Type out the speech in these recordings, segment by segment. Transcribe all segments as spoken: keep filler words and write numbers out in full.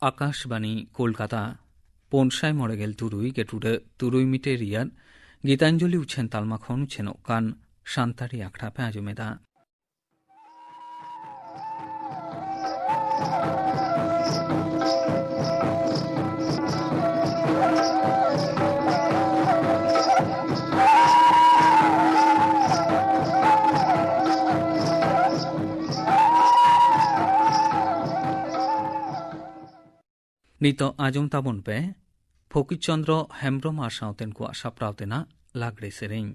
ᱟᱠᱟᱥᱵᱟᱱᱤ ᱠᱳᱞᱠᱟᱛᱟ, ᱯᱩᱱ ᱥᱟᱭ ᱢᱚᱬᱮ ᱜᱮᱞ ᱛᱩᱨᱩᱭ ᱜᱮᱴᱩᱰᱟᱹ ᱛᱩᱨᱩᱭ ᱢᱤᱴᱟᱨ ᱨᱮᱭᱟᱜ ᱜᱤᱛᱟᱧᱡᱚᱞᱤ ᱩᱪᱷᱟᱹᱱ ᱛᱟᱞᱢᱟ ᱠᱷᱚᱱ ᱩᱪᱷᱟᱹᱱᱚᱜ ᱠᱟᱱ ᱥᱟᱱᱛᱟᱲᱤ ᱟᱠᱷᱲᱟ ᱯᱮ ᱟᱸᱡᱚᱢᱮᱫᱟ᱾ ᱱᱤᱛᱚᱜ ᱟᱸᱡᱚᱢ ᱛᱟᱵᱚᱱ ᱯᱮ ᱯᱷᱚᱠᱤᱨ ᱪᱚᱸᱫᱽᱨᱚ ᱦᱮᱢᱵᱽᱨᱚᱢ ᱟᱨ ᱥᱟᱶᱛᱮᱱ ᱠᱚᱣᱟᱜ ᱥᱟᱯᱲᱟᱣ ᱛᱮᱱᱟᱜ ᱞᱟᱜᱽᱲᱮ ᱥᱮᱨᱮᱧ᱾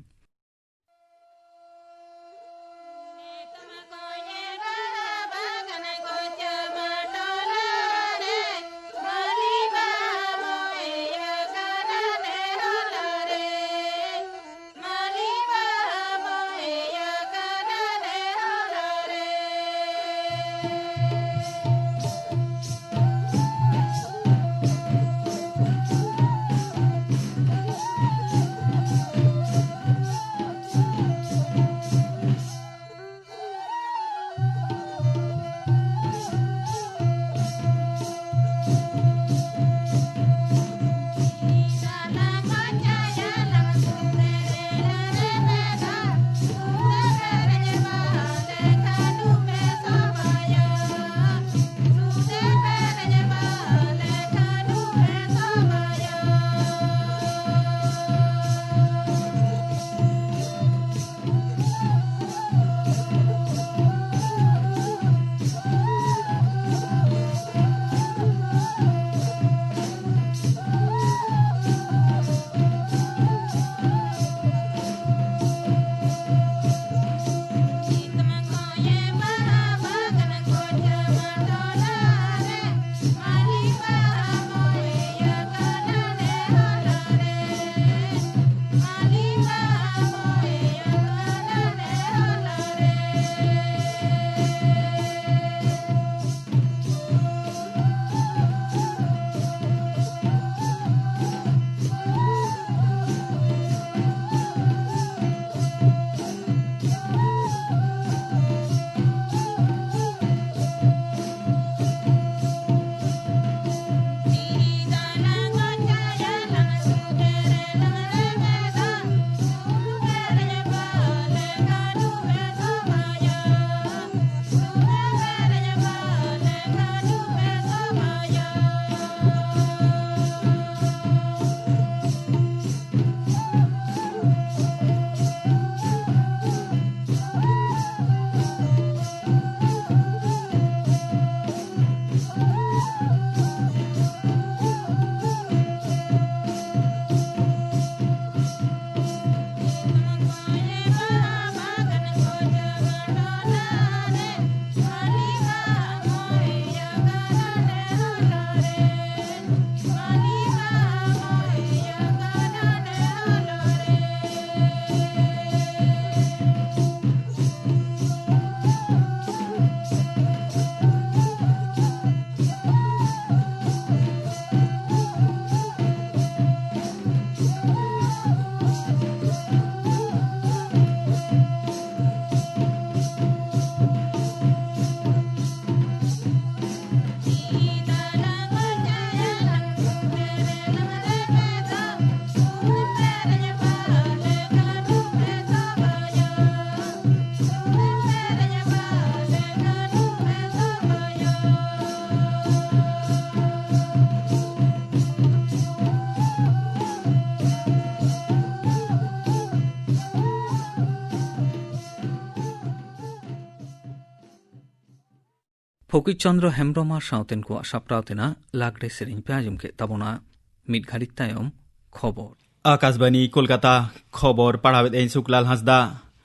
ᱯᱷᱚᱠᱤᱨ ᱪᱚᱸᱫᱽᱨᱚ ᱦᱮᱢᱵᱽᱨᱚᱢ ᱟᱨ ᱥᱟᱶᱛᱮᱱ ᱠᱚᱣᱟᱜ ᱥᱟᱯᱲᱟᱣ ᱛᱮᱱᱟᱜ ᱞᱟᱜᱽᱲᱮ ᱥᱮᱨᱮᱧ ᱯᱮ ᱟᱸᱡᱚᱢ ᱠᱮᱫ ᱛᱟᱵᱚᱱᱟ᱾ ᱢᱤᱫ ᱜᱷᱟᱹᱲᱤᱡ ᱛᱟᱭᱚᱢ ᱠᱷᱚᱵᱚᱨ᱾ ᱟᱠᱟᱥᱵᱟᱱᱤ ᱠᱳᱞᱠᱟᱛᱟ, ᱠᱷᱚᱵᱚᱨ ᱯᱟᱲᱦᱟᱣᱮᱫ ᱟᱹᱧ ᱥᱩᱠᱞᱟᱞ ᱦᱟᱸᱥᱫᱟ᱾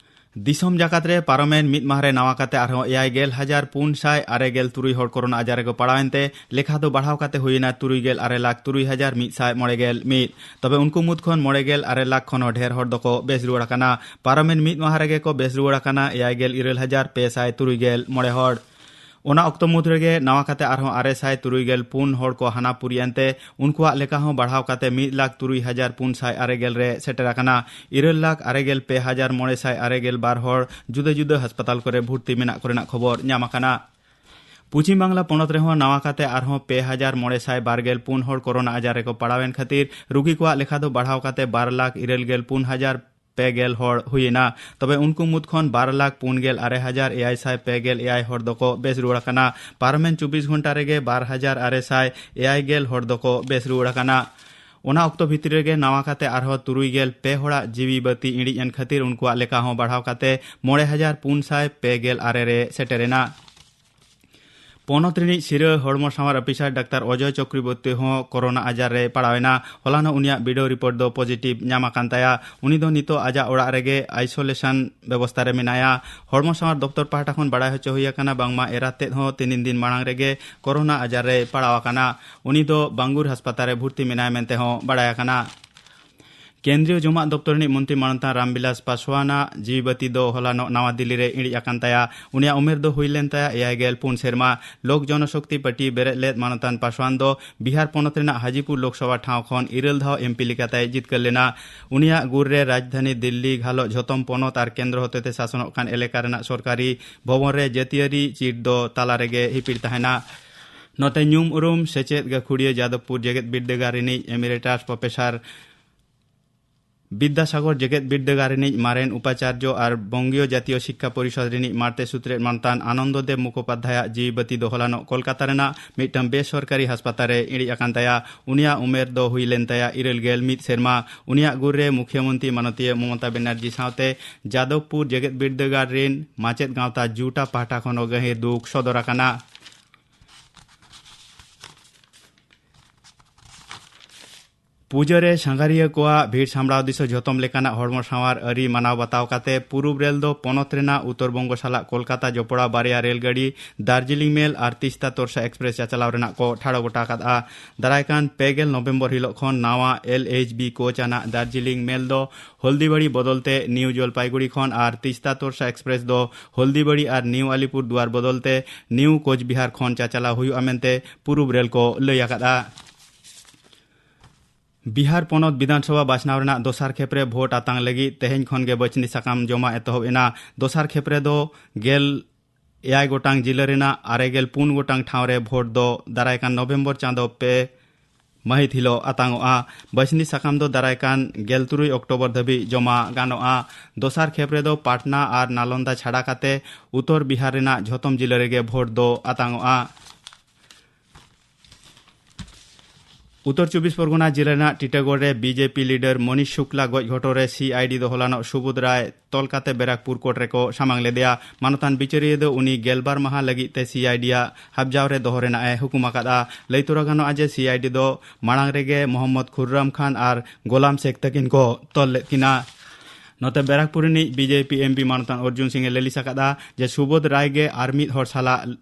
ᱫᱤᱥᱚᱢ ᱡᱟᱠᱟᱛ ᱨᱮ ᱯᱟᱨᱚᱢᱮᱱ ᱢᱤᱫ ᱢᱟᱦᱟ ᱨᱮ ᱱᱟᱣᱟ ᱠᱟᱛᱮ ᱟᱨᱦᱚᱸ ᱮᱭᱟᱭ ᱜᱮᱞ ᱦᱟᱡᱟᱨ ᱯᱩᱱ ᱥᱟᱭ ᱟᱨᱮ ᱜᱮᱞ ᱛᱩᱨᱩᱭ ᱦᱚᱲ ᱠᱳᱨᱳᱱᱟ ᱟᱡᱟᱨ ᱨᱮᱠᱚ ᱯᱟᱲᱟᱣᱮᱱ ᱛᱮ ᱞᱮᱠᱷᱟ ᱫᱚ ᱵᱟᱲᱦᱟᱣ ᱠᱟᱛᱮ ᱦᱩᱭᱮᱱᱟ ᱛᱩᱨᱩᱭ ᱜᱮᱞ ᱟᱨᱮ ᱞᱟᱠᱷ ᱛᱩᱨᱩᱭ ᱦᱟᱡᱟᱨ ᱢᱤᱫ ᱥᱟᱭ ᱢᱚᱬᱮ ᱜᱮᱞ ᱢᱤᱫ᱾ ᱛᱚᱵᱮ ᱩᱱᱠᱩ ᱢᱩᱫᱽ ᱠᱷᱚᱱ ᱢᱚᱬᱮ ᱜᱮᱞ ᱟᱨᱮ ᱞᱟᱠᱷ ᱠᱷᱚᱱ ᱦᱚᱸ ᱰᱷᱮᱨ ᱦᱚᱲ ᱫᱚᱠᱚ ᱵᱮᱥ ᱨᱩᱣᱟᱹᱲ ᱟᱠᱟᱱᱟ᱾ ᱯᱟᱨᱚᱢᱮᱱ ᱢᱤᱫ ᱢᱟᱦᱟ ᱨᱮᱜᱮ ᱠᱚ ᱵᱮᱥ ᱨᱩᱣᱟᱹᱲ ᱟᱠᱟᱱᱟ ᱮᱭᱟᱭ ᱜᱮᱞ ᱤᱨᱟᱹᱞ ᱦᱟᱡᱟᱨ ᱯᱮ ᱥᱟᱭ ᱛᱩᱨᱩᱭ ᱜᱮᱞ ᱢᱚᱬᱮ ᱦᱚᱲ᱾ ᱚᱱᱟ ᱚᱠᱛᱚ ᱢᱩᱫᱽ ᱨᱮᱜᱮ ᱱᱟᱣᱟ ᱠᱟᱛᱮ ᱟᱨᱦᱚᱸ ᱟᱨᱮ ᱥᱟᱭ ᱛᱩᱨᱩᱭ ᱜᱮᱞ ᱯᱩᱱ ᱦᱚᱲ ᱠᱚ ᱦᱟᱱᱟ ᱯᱩᱨᱤᱭᱮᱱ ᱛᱮ ᱩᱱᱠᱩᱣᱟᱜ ᱞᱮᱠᱷᱟ ᱦᱚᱸ ᱵᱟᱲᱦᱟᱣ ᱠᱟᱛᱮ ᱢᱤᱫ ᱞᱟᱠᱷ ᱛᱩᱨᱩᱭ ᱦᱟᱡᱟᱨ ᱯᱩᱱ ᱥᱟᱭ ᱟᱨᱮ ᱜᱮᱞ ᱨᱮ ᱥᱮᱴᱮᱨ ᱟᱠᱟᱱᱟ᱾ ᱤᱨᱟᱹᱞ ᱞᱟᱠᱷ ᱟᱨᱮ ᱜᱮᱞ ᱯᱮ ᱦᱟᱡᱟᱨ ᱢᱚᱬᱮ ᱥᱟᱭ ᱟᱨᱮ ᱜᱮᱞ ᱵᱟᱨ ᱦᱚᱲ ᱡᱩᱫᱟᱹ ᱡᱩᱫᱟᱹ ᱦᱟᱥᱯᱟᱛᱟᱞ ᱠᱚᱨᱮ ᱵᱷᱩᱨᱛᱤ ᱢᱮᱱᱟᱜ ᱠᱚᱨᱮᱱᱟᱜ ᱠᱷᱚᱵᱚᱨ ᱧᱟᱢ ᱟᱠᱟᱱᱟ᱾ ᱯᱚᱪᱷᱤᱢ ᱵᱟᱝᱞᱟ ᱯᱚᱱᱚᱛ ᱨᱮᱦᱚᱸ ᱱᱟᱣᱟ ᱠᱟᱛᱮ ᱟᱨᱦᱚᱸ ᱯᱮ ᱦᱟᱡᱟᱨ ᱢᱚᱬᱮ ᱥᱟᱭ ᱵᱟᱨ ᱜᱮᱞ ᱯᱩᱱ ᱦᱚᱲ ᱠᱳᱨᱳᱱᱟ ᱟᱡᱟᱨ ᱨᱮᱠᱚ ᱯᱟᱲᱟᱣᱮᱱ ᱠᱷᱟᱹᱛᱤᱨ ᱨᱩᱜᱤ ᱠᱚᱣᱟᱜ ᱞᱮᱠᱷᱟ ᱫᱚ ᱵᱟᱲᱦᱟᱣ ᱠᱟᱛᱮ ᱵᱟᱨ ᱞᱟᱠᱷ ᱤᱨᱟᱹᱞ ᱜᱮᱞ ᱯᱩᱱ ᱦᱟᱡᱟᱨ ᱯᱮ ᱜᱮᱞ ᱦᱚᱲ ᱦᱩᱭᱮᱱᱟ᱾ ᱛᱚᱵᱮ ᱩᱱᱠᱩ ᱢᱩᱫᱽ ᱠᱷᱚᱱ ᱵᱟᱨ ᱞᱟᱠᱷ ᱯᱩᱱ ᱜᱮᱞ ᱟᱨᱮ ᱦᱟᱡᱟᱨ ᱮᱭᱟᱭ ᱥᱟᱭ ᱯᱮ ᱜᱮᱞ ᱮᱭᱟᱭ ᱦᱚᱲ ᱫᱚᱠᱚ ᱵᱮᱥ ᱨᱩᱣᱟᱹᱲ ᱟᱠᱟᱱᱟ᱾ ᱯᱟᱨᱚᱢᱮᱱ ᱪᱚᱵᱵᱤᱥ ᱜᱷᱚᱱᱴᱟ ᱨᱮᱜᱮ ᱵᱟᱨ ᱦᱟᱡᱟᱨ ᱟᱨᱮ ᱥᱟᱭ ᱮᱭᱟᱭ ᱜᱮᱞ ᱦᱚᱲ ᱫᱚᱠᱚ ᱵᱮᱥ ᱨᱩᱣᱟᱹᱲ ᱟᱠᱟᱱᱟ᱾ ᱚᱱᱟ ᱚᱠᱛᱚ ᱵᱷᱤᱛᱤᱨ ᱨᱮᱜᱮ ᱱᱟᱣᱟ ᱠᱟᱛᱮ ᱟᱨᱦᱚᱸ ᱛᱩᱨᱩᱭ ᱜᱮᱞ ᱯᱮ ᱦᱚᱲᱟᱜ ᱡᱤᱣᱤ ᱵᱟᱹᱛᱤ ᱤᱬᱤᱡ ᱮᱱ ᱠᱷᱟᱹᱛᱤᱨ ᱩᱱᱠᱩᱣᱟᱜ ᱞᱮᱠᱷᱟ ᱦᱚᱸ ᱵᱟᱲᱦᱟᱣ ᱠᱟᱛᱮ ᱢᱚᱬᱮ ᱦᱟᱡᱟᱨ ᱯᱩᱱ ᱥᱟᱭ ᱯᱮ ᱜᱮᱞ ᱟᱨᱮ ᱨᱮ ᱥᱮᱴᱮᱨ ᱮᱱᱟ᱾ ᱯᱚᱱᱚᱛ ᱨᱤᱱᱤᱡ ᱥᱤᱨᱟᱹ ᱦᱚᱲᱢᱚ ᱥᱟᱶᱟᱨ ᱚᱯᱷᱤᱥᱟᱨ ᱰᱟᱠᱛᱟᱨ ᱚᱡᱚᱭ ᱪᱚᱠᱨᱚᱵᱚᱨᱛᱤ ᱦᱚᱸ ᱠᱳᱨᱳᱱᱟ ᱟᱡᱟᱨ ᱨᱮᱭ ᱯᱟᱲᱟᱣ ᱮᱱᱟ᱾ ᱦᱚᱞᱟᱱᱚᱜ ᱩᱱᱤᱭᱟᱜ ᱵᱤᱰᱟᱹᱣ ᱨᱤᱯᱳᱨᱴ ᱫᱚ ᱯᱚᱡᱤᱴᱤᱵᱷ ᱧᱟᱢ ᱟᱠᱟᱱ ᱛᱟᱭᱟ᱾ ᱩᱱᱤ ᱫᱚ ᱱᱤᱛᱚᱜ ᱟᱡᱟᱜ ᱚᱲᱟᱜ ᱨᱮᱜᱮ ᱟᱭᱥᱳᱞᱮᱥᱚᱱ ᱵᱮᱵᱚᱥᱛᱟ ᱨᱮ ᱢᱮᱱᱟᱭᱟ᱾ ᱦᱚᱲᱢᱚ ᱥᱟᱶᱟᱨ ᱫᱚᱯᱛᱚᱨ ᱯᱟᱦᱴᱟ ᱠᱷᱚᱱ ᱵᱟᱲᱟᱭ ᱦᱚᱪᱚ ᱦᱩᱭ ᱟᱠᱟᱱᱟ ᱵᱟᱝᱢᱟ ᱮᱨᱟ ᱛᱮᱫ ᱦᱚᱸ ᱛᱤᱱᱤᱱ ᱫᱤᱱ ᱢᱟᱲᱟᱝ ᱨᱮᱜᱮ ᱠᱳᱨᱳᱱᱟ ᱟᱡᱟᱨ ᱨᱮᱭ ᱯᱟᱲᱟᱣ ᱟᱠᱟᱱᱟ᱾ ᱩᱱᱤ ᱫᱚ ᱵᱟᱝᱜᱩᱨ ᱦᱟᱥᱯᱟᱛᱟᱞ ᱨᱮ ᱵᱷᱩᱨᱛᱤ ᱢᱮᱱᱟᱭ ᱢᱮᱱᱛᱮ ᱦᱚᱸ ᱵᱟᱲᱟᱭ ᱟᱠᱟᱱᱟ᱾ ᱠᱮᱱᱫᱨᱤᱭᱚ ᱡᱚᱢᱟᱜ ᱫᱚᱯᱛᱚᱨ ᱨᱤᱱᱤᱡ ᱢᱚᱱᱛᱨᱤ ᱢᱟᱱᱚᱛᱟᱱ ᱨᱟᱢᱵᱤᱞᱟᱥ ᱯᱟᱥᱣᱟᱱᱟᱜ ᱡᱤᱣᱤ ᱵᱟᱹᱛᱤ ᱫᱚ ᱦᱚᱞᱟᱱᱚᱜ ᱱᱟᱣᱟ ᱫᱤᱞᱞᱤ ᱨᱮ ᱤᱬᱤᱡ ᱟᱠᱟᱱ ᱛᱟᱭᱟ᱾ ᱩᱱᱤᱭᱟᱜ ᱩᱢᱮᱨ ᱫᱚ ᱦᱩᱭ ᱞᱮᱱ ᱛᱟᱭᱟ ᱮᱭᱟᱭ ᱜᱮᱞ ᱯᱩᱱ ᱥᱮᱨᱢᱟ᱾ ᱞᱳᱠ ᱡᱚᱱᱚᱥᱚᱠᱛᱤ ᱯᱟᱨᱴᱤ ᱵᱮᱨᱮᱫ ᱞᱮᱫ ᱢᱟᱱᱚᱛᱟᱱ ᱯᱟᱥᱣᱟᱱ ᱫᱚ ᱵᱤᱦᱟᱨ ᱯᱚᱱᱚᱛ ᱨᱮᱱᱟᱜ ᱦᱟᱡᱤᱯᱩᱨ ᱞᱳᱠᱥᱚᱵᱷᱟ ᱴᱷᱟᱶ ᱠᱷᱚᱱ ᱤᱨᱟᱹᱞ ᱫᱷᱟᱣ ᱮᱢᱯᱤ ᱞᱮᱠᱟᱛᱮᱭ ᱡᱤᱛᱠᱟᱹᱨ ᱞᱮᱱᱟ᱾ ᱩᱱᱤᱭᱟᱜ ᱜᱩᱨ ᱨᱮ ᱨᱟᱡᱽᱫᱷᱟᱱᱤ ᱫᱤᱞᱞᱤ ᱜᱷᱟᱞᱚᱜ ᱡᱷᱚᱛᱚᱢ ᱯᱚᱱᱚᱛ ᱟᱨ ᱠᱮᱱᱫᱨᱚ ᱦᱚᱛᱮᱛᱮ ᱥᱟᱥᱚᱱᱚᱜ ᱠᱟᱱ ᱮᱞᱟᱠᱟ ᱨᱮᱱᱟᱜ ᱥᱚᱨᱠᱟᱨᱤ ᱵᱷᱚᱵᱚᱱ ᱨᱮ ᱡᱟᱹᱛᱤᱭᱟᱹᱨᱤ ᱪᱤᱴ ᱫᱚ ᱛᱟᱞᱟ ᱨᱮᱜᱮ ᱦᱤᱯᱤᱲ ᱛᱟᱦᱮᱱᱟ᱾ ᱱᱚᱛᱮ ᱧᱩᱢ ᱩᱨᱩᱢ ᱥᱮᱪᱮᱫ ᱜᱟᱹᱠᱷᱩᱲᱤᱭᱟᱹ ᱡᱟᱫᱚᱵᱽᱯᱩᱨ ᱡᱮᱜᱮᱛ ᱵᱤᱨᱫᱟᱹᱜᱟᱲ ᱨᱤᱱᱤᱡ ᱮᱢᱤᱨᱮᱴᱟᱥ ᱯᱨᱚᱯᱷᱮᱥᱚᱨ ᱵᱤᱫᱽᱫᱟᱥᱟᱜᱚᱨ ᱡᱮᱜᱮᱛ ᱵᱤᱨᱫᱟᱹᱜᱟᱲ ᱨᱤᱱᱤᱡ ᱢᱟᱨᱮᱱ ᱩᱯᱟᱪᱟᱨᱡᱚ ᱟᱨ ᱵᱚᱝᱜᱤᱭᱚ ᱡᱟᱛᱤᱭᱚ ᱥᱤᱠᱠᱷᱟ ᱯᱚᱨᱤᱥᱚᱫᱽ ᱨᱤᱱᱤᱡ ᱢᱟᱬᱛᱮ ᱥᱩᱛᱨᱮᱛ ᱢᱟᱱᱚᱛᱟᱱ ᱟᱱᱚᱱᱫᱚ ᱫᱮᱵᱽ ᱢᱩᱠᱷᱳᱯᱟᱫᱽᱫᱷᱟᱭᱟᱜ ᱡᱤᱣᱤ ᱵᱟᱹᱛᱤ ᱫᱚ ᱦᱚᱞᱟᱱᱚᱜ ᱠᱳᱞᱠᱟᱛᱟ ᱨᱮᱱᱟᱜ ᱢᱤᱫᱴᱟᱝ ᱵᱮᱥᱚᱨᱠᱟᱨᱤ ᱦᱟᱥᱯᱟᱛᱟᱞ ᱨᱮ ᱤᱬᱤᱡ ᱟᱠᱟᱱ ᱛᱟᱭᱟ᱾ ᱩᱱᱤᱭᱟᱜ ᱩᱢᱮᱨ ᱫᱚ ᱦᱩᱭ ᱞᱮᱱ ᱛᱟᱭᱟ ᱤᱨᱟᱹᱞ ᱜᱮᱞ ᱢᱤᱫ ᱥᱮᱨᱢᱟ᱾ ᱩᱱᱤᱭᱟᱜ ᱜᱩᱨ ᱨᱮ ᱢᱩᱠᱷᱭᱟᱹᱢᱚᱱᱛᱨᱤ ᱢᱟᱱᱚᱛᱤᱭᱟᱹ ᱢᱚᱢᱚᱛᱟ ᱵᱮᱱᱟᱨᱡᱤ ᱥᱟᱶᱛᱮ ᱡᱟᱫᱚᱵᱽᱯᱩᱨ ᱡᱮᱜᱮᱛ ᱵᱤᱨᱫᱟᱹᱜᱟᱲ ᱨᱤᱱ ᱢᱟᱪᱮᱫ ᱜᱟᱶᱛᱟ ᱡᱩᱴᱟ ᱯᱟᱦᱴᱟ ᱠᱷᱚᱱ ᱦᱚᱸ ᱜᱟᱹᱦᱤᱨ ᱫᱩᱠ ᱥᱚᱫᱚᱨ ᱟᱠᱟᱱᱟ᱾ ᱯᱩᱡᱟᱹ ᱨᱮ ᱥᱟᱸᱜᱷᱟᱨᱤᱭᱟᱹ ᱠᱚᱣᱟᱜ ᱵᱷᱤᱲ ᱥᱟᱢᱵᱲᱟᱣ ᱫᱤᱥᱟᱹ ᱡᱷᱚᱛᱚᱢ ᱞᱮᱠᱟᱱᱟᱜ ᱦᱚᱲᱢᱚ ᱥᱟᱶᱟᱨ ᱟᱹᱨᱤ ᱢᱟᱱᱟᱣ ᱵᱟᱛᱟᱣ ᱠᱟᱛᱮ ᱯᱩᱨᱩᱵ ᱨᱮᱞ ᱫᱚ ᱯᱚᱱᱚᱛ ᱨᱮᱱᱟᱜ ᱩᱛᱛᱚᱨ ᱵᱚᱝᱜᱚ ᱥᱟᱞᱟᱜ ᱠᱳᱞᱠᱟᱛᱟ ᱡᱚᱯᱲᱟᱣ ᱵᱟᱨᱭᱟ ᱨᱮᱞ ᱜᱟᱹᱰᱤ ᱫᱟᱨᱡᱤᱞᱤᱝ ᱢᱮᱞ ᱟᱨ ᱛᱤᱥᱛᱟ ᱛᱳᱨᱥᱟ ᱮᱠᱥᱯᱨᱮᱥ ᱪᱟᱪᱟᱞᱟᱣ ᱨᱮᱱᱟᱜ ᱠᱚ ᱴᱷᱟᱲᱚ ᱜᱚᱴᱟ ᱟᱠᱟᱫᱼᱟ᱾ ᱫᱟᱨᱟᱭ ᱠᱟᱱ ᱯᱮ ᱜᱮᱞ ᱱᱚᱵᱷᱮᱢᱵᱚᱨ ᱦᱤᱞᱚᱜ ᱠᱷᱚᱱ ᱱᱟᱣᱟ ᱮᱞ ᱮᱭᱤᱪ ᱵᱤ ᱠᱳᱪ ᱟᱱᱟᱜ ᱫᱟᱨᱡᱤᱞᱤᱝ ᱢᱮᱞ ᱫᱚ ᱦᱚᱞᱫᱤᱵᱟᱲᱤ ᱵᱚᱫᱚᱞ ᱛᱮ ᱱᱤᱭᱩ ᱡᱚᱞᱯᱟᱭᱜᱩᱲᱤ ᱠᱷᱚᱱ ᱟᱨ ᱛᱤᱥᱛᱟ ᱛᱳᱨᱥᱟ ᱮᱠᱥᱯᱨᱮᱥ ᱫᱚ ᱦᱚᱞᱫᱤᱵᱟᱲᱤ ᱟᱨ ᱱᱤᱭᱩ ᱟᱞᱤᱯᱩᱨ ᱫᱩᱣᱟᱨ ᱵᱚᱫᱚᱞ ᱛᱮ ᱱᱤᱭᱩ ᱠᱳᱪ ᱵᱤᱦᱟᱨ ᱠᱷᱚᱱ ᱪᱟᱪᱟᱞᱟᱣ ᱦᱩᱭᱩᱜᱼᱟ ᱢᱮᱱᱛᱮ ᱯᱩᱨᱩᱵ ᱨᱮᱞ ᱠᱚ ᱞᱟᱹᱭ ᱟᱠᱟᱫᱼᱟ᱾ ᱵᱤᱦᱟᱨ ᱯᱚᱱᱚᱛ ᱵᱤᱫᱷᱟᱱ ᱥᱚᱵᱷᱟ ᱵᱟᱪᱷᱱᱟᱣ ᱨᱮᱱᱟᱜ ᱫᱚᱥᱟᱨ ᱠᱷᱮᱯ ᱨᱮ ᱵᱷᱳᱴ ᱟᱛᱟᱝ ᱞᱟᱹᱜᱤᱫ ᱛᱮᱦᱮᱧ ᱠᱷᱚᱱ ᱜᱮ ᱵᱟᱹᱪᱷᱱᱤ ᱥᱟᱠᱟᱢ ᱡᱚᱢᱟ ᱮᱛᱚᱦᱚᱵ ᱮᱱᱟ᱾ ᱫᱚᱥᱟᱨ ᱠᱷᱮᱯ ᱨᱮᱫᱚ ᱜᱮᱞ ᱮᱭᱟᱭ ᱜᱚᱴᱟᱝ ᱡᱤᱞᱟᱹ ᱨᱮᱱᱟᱜ ᱟᱨᱮ ᱜᱮᱞ ᱯᱩᱱ ᱜᱚᱴᱟᱝ ᱴᱷᱟᱶ ᱨᱮ ᱵᱷᱳᱴ ᱫᱚ ᱫᱟᱨᱟᱭ ᱠᱟᱱ ᱱᱚᱵᱷᱮᱢᱵᱚᱨ ᱪᱟᱸᱫᱚ ᱯᱮ ᱢᱟᱹᱦᱤᱛ ᱦᱤᱞᱚᱜ ᱟᱛᱟᱝᱚᱜᱼᱟ᱾ ᱵᱟᱹᱪᱷᱱᱤ ᱥᱟᱠᱟᱢ ᱫᱚ ᱫᱟᱨᱟᱭ ᱠᱟᱱ ᱜᱮᱞ ᱛᱩᱨᱩᱭ ᱚᱠᱴᱳᱵᱚᱨ ᱫᱷᱟᱹᱵᱤᱡ ᱡᱚᱢᱟ ᱜᱟᱱᱚᱜᱼᱟ᱾ ᱫᱚᱥᱟᱨ ᱠᱷᱮᱯ ᱨᱮᱫᱚ ᱯᱟᱴᱱᱟ ᱟᱨ ᱱᱟᱞᱚᱱᱫᱟ ᱪᱷᱟᱰᱟ ᱠᱟᱛᱮ ᱩᱛᱛᱚᱨ ᱵᱤᱦᱟᱨ ᱨᱮᱱᱟᱜ ᱡᱷᱚᱛᱚᱢ ᱡᱤᱞᱟᱹ ᱨᱮᱜᱮ ᱵᱷᱳᱴ ᱫᱚ ᱟᱛᱟᱝᱚᱜᱼᱟ᱾ ᱩᱛᱛᱚᱨ ᱪᱚᱵᱵᱤᱥ ᱯᱚᱨᱜᱚᱱᱟ ᱡᱤᱞᱟᱹ ᱨᱮᱱᱟᱜ ᱴᱤᱴᱟᱜᱚᱲ ᱨᱮ ᱵᱤᱡᱮᱯᱤ ᱞᱤᱰᱟᱨ ᱢᱚᱱᱤᱥ ᱥᱩᱠᱞᱟ ᱜᱚᱡ ᱜᱷᱚᱴᱚᱱ ᱨᱮ ᱥᱤ ᱟᱭ ᱰᱤ ᱫᱚ ᱦᱚᱞᱟᱱᱚᱜ ᱥᱩᱵᱳᱫᱷ ᱨᱟᱭ ᱛᱚᱞ ᱠᱟᱛᱮ ᱵᱮᱨᱟᱠᱯᱩᱨ ᱠᱳᱨᱴ ᱨᱮᱠᱚ ᱥᱟᱢᱟᱝ ᱞᱮᱫᱮᱭᱟ᱾ ᱢᱟᱱᱚᱛᱟᱱ ᱵᱤᱪᱟᱹᱨᱤᱭᱟᱹ ᱫᱚ ᱩᱱᱤ ᱜᱮᱞᱵᱟᱨ ᱢᱟᱦᱟ ᱞᱟᱹᱜᱤᱫ ᱛᱮ ᱥᱤ ᱟᱭ ᱰᱤ ᱟᱜ ᱦᱟᱯᱡᱟᱣ ᱨᱮ ᱫᱚᱦᱚ ᱨᱮᱱᱟᱜ ᱮ ᱦᱩᱠᱩᱢ ᱟᱠᱟᱫᱼᱟ᱾ ᱞᱟᱹᱭ ᱛᱚᱨᱟ ᱜᱟᱱᱚᱜᱼᱟ ᱡᱮ ᱥᱤ ᱟᱭ ᱰᱤ ᱫᱚ ᱢᱟᱲᱟᱝ ᱨᱮᱜᱮ ᱢᱚᱦᱚᱢᱢᱚᱫᱽ ᱠᱷᱩᱨᱨᱟᱢ ᱠᱷᱟᱱ ᱟᱨ ᱜᱳᱞᱟᱢ ᱥᱮᱠᱷ ᱛᱟᱹᱠᱤᱱ ᱠᱚ ᱛᱚᱞ ᱞᱮᱫ ᱠᱤᱱᱟ᱾ ᱱᱚᱛᱮ ᱵᱮᱨᱟᱠᱯᱩᱨ ᱨᱤᱱᱤᱡ ᱵᱤᱡᱮᱯᱤ ᱮᱢ ᱯᱤ ᱢᱟᱱᱚᱛᱟᱱ ᱚᱨᱡᱩᱱ ᱥᱤᱝ ᱮ ᱞᱟᱹᱞᱤᱥ ᱟᱠᱟᱫᱼᱟ ᱡᱮ ᱥᱩᱵᱳᱫᱷ ᱨᱟᱭ ᱜᱮ ᱟᱨ ᱢᱤᱫ ᱦᱚᱲ ᱥᱟᱞᱟᱜ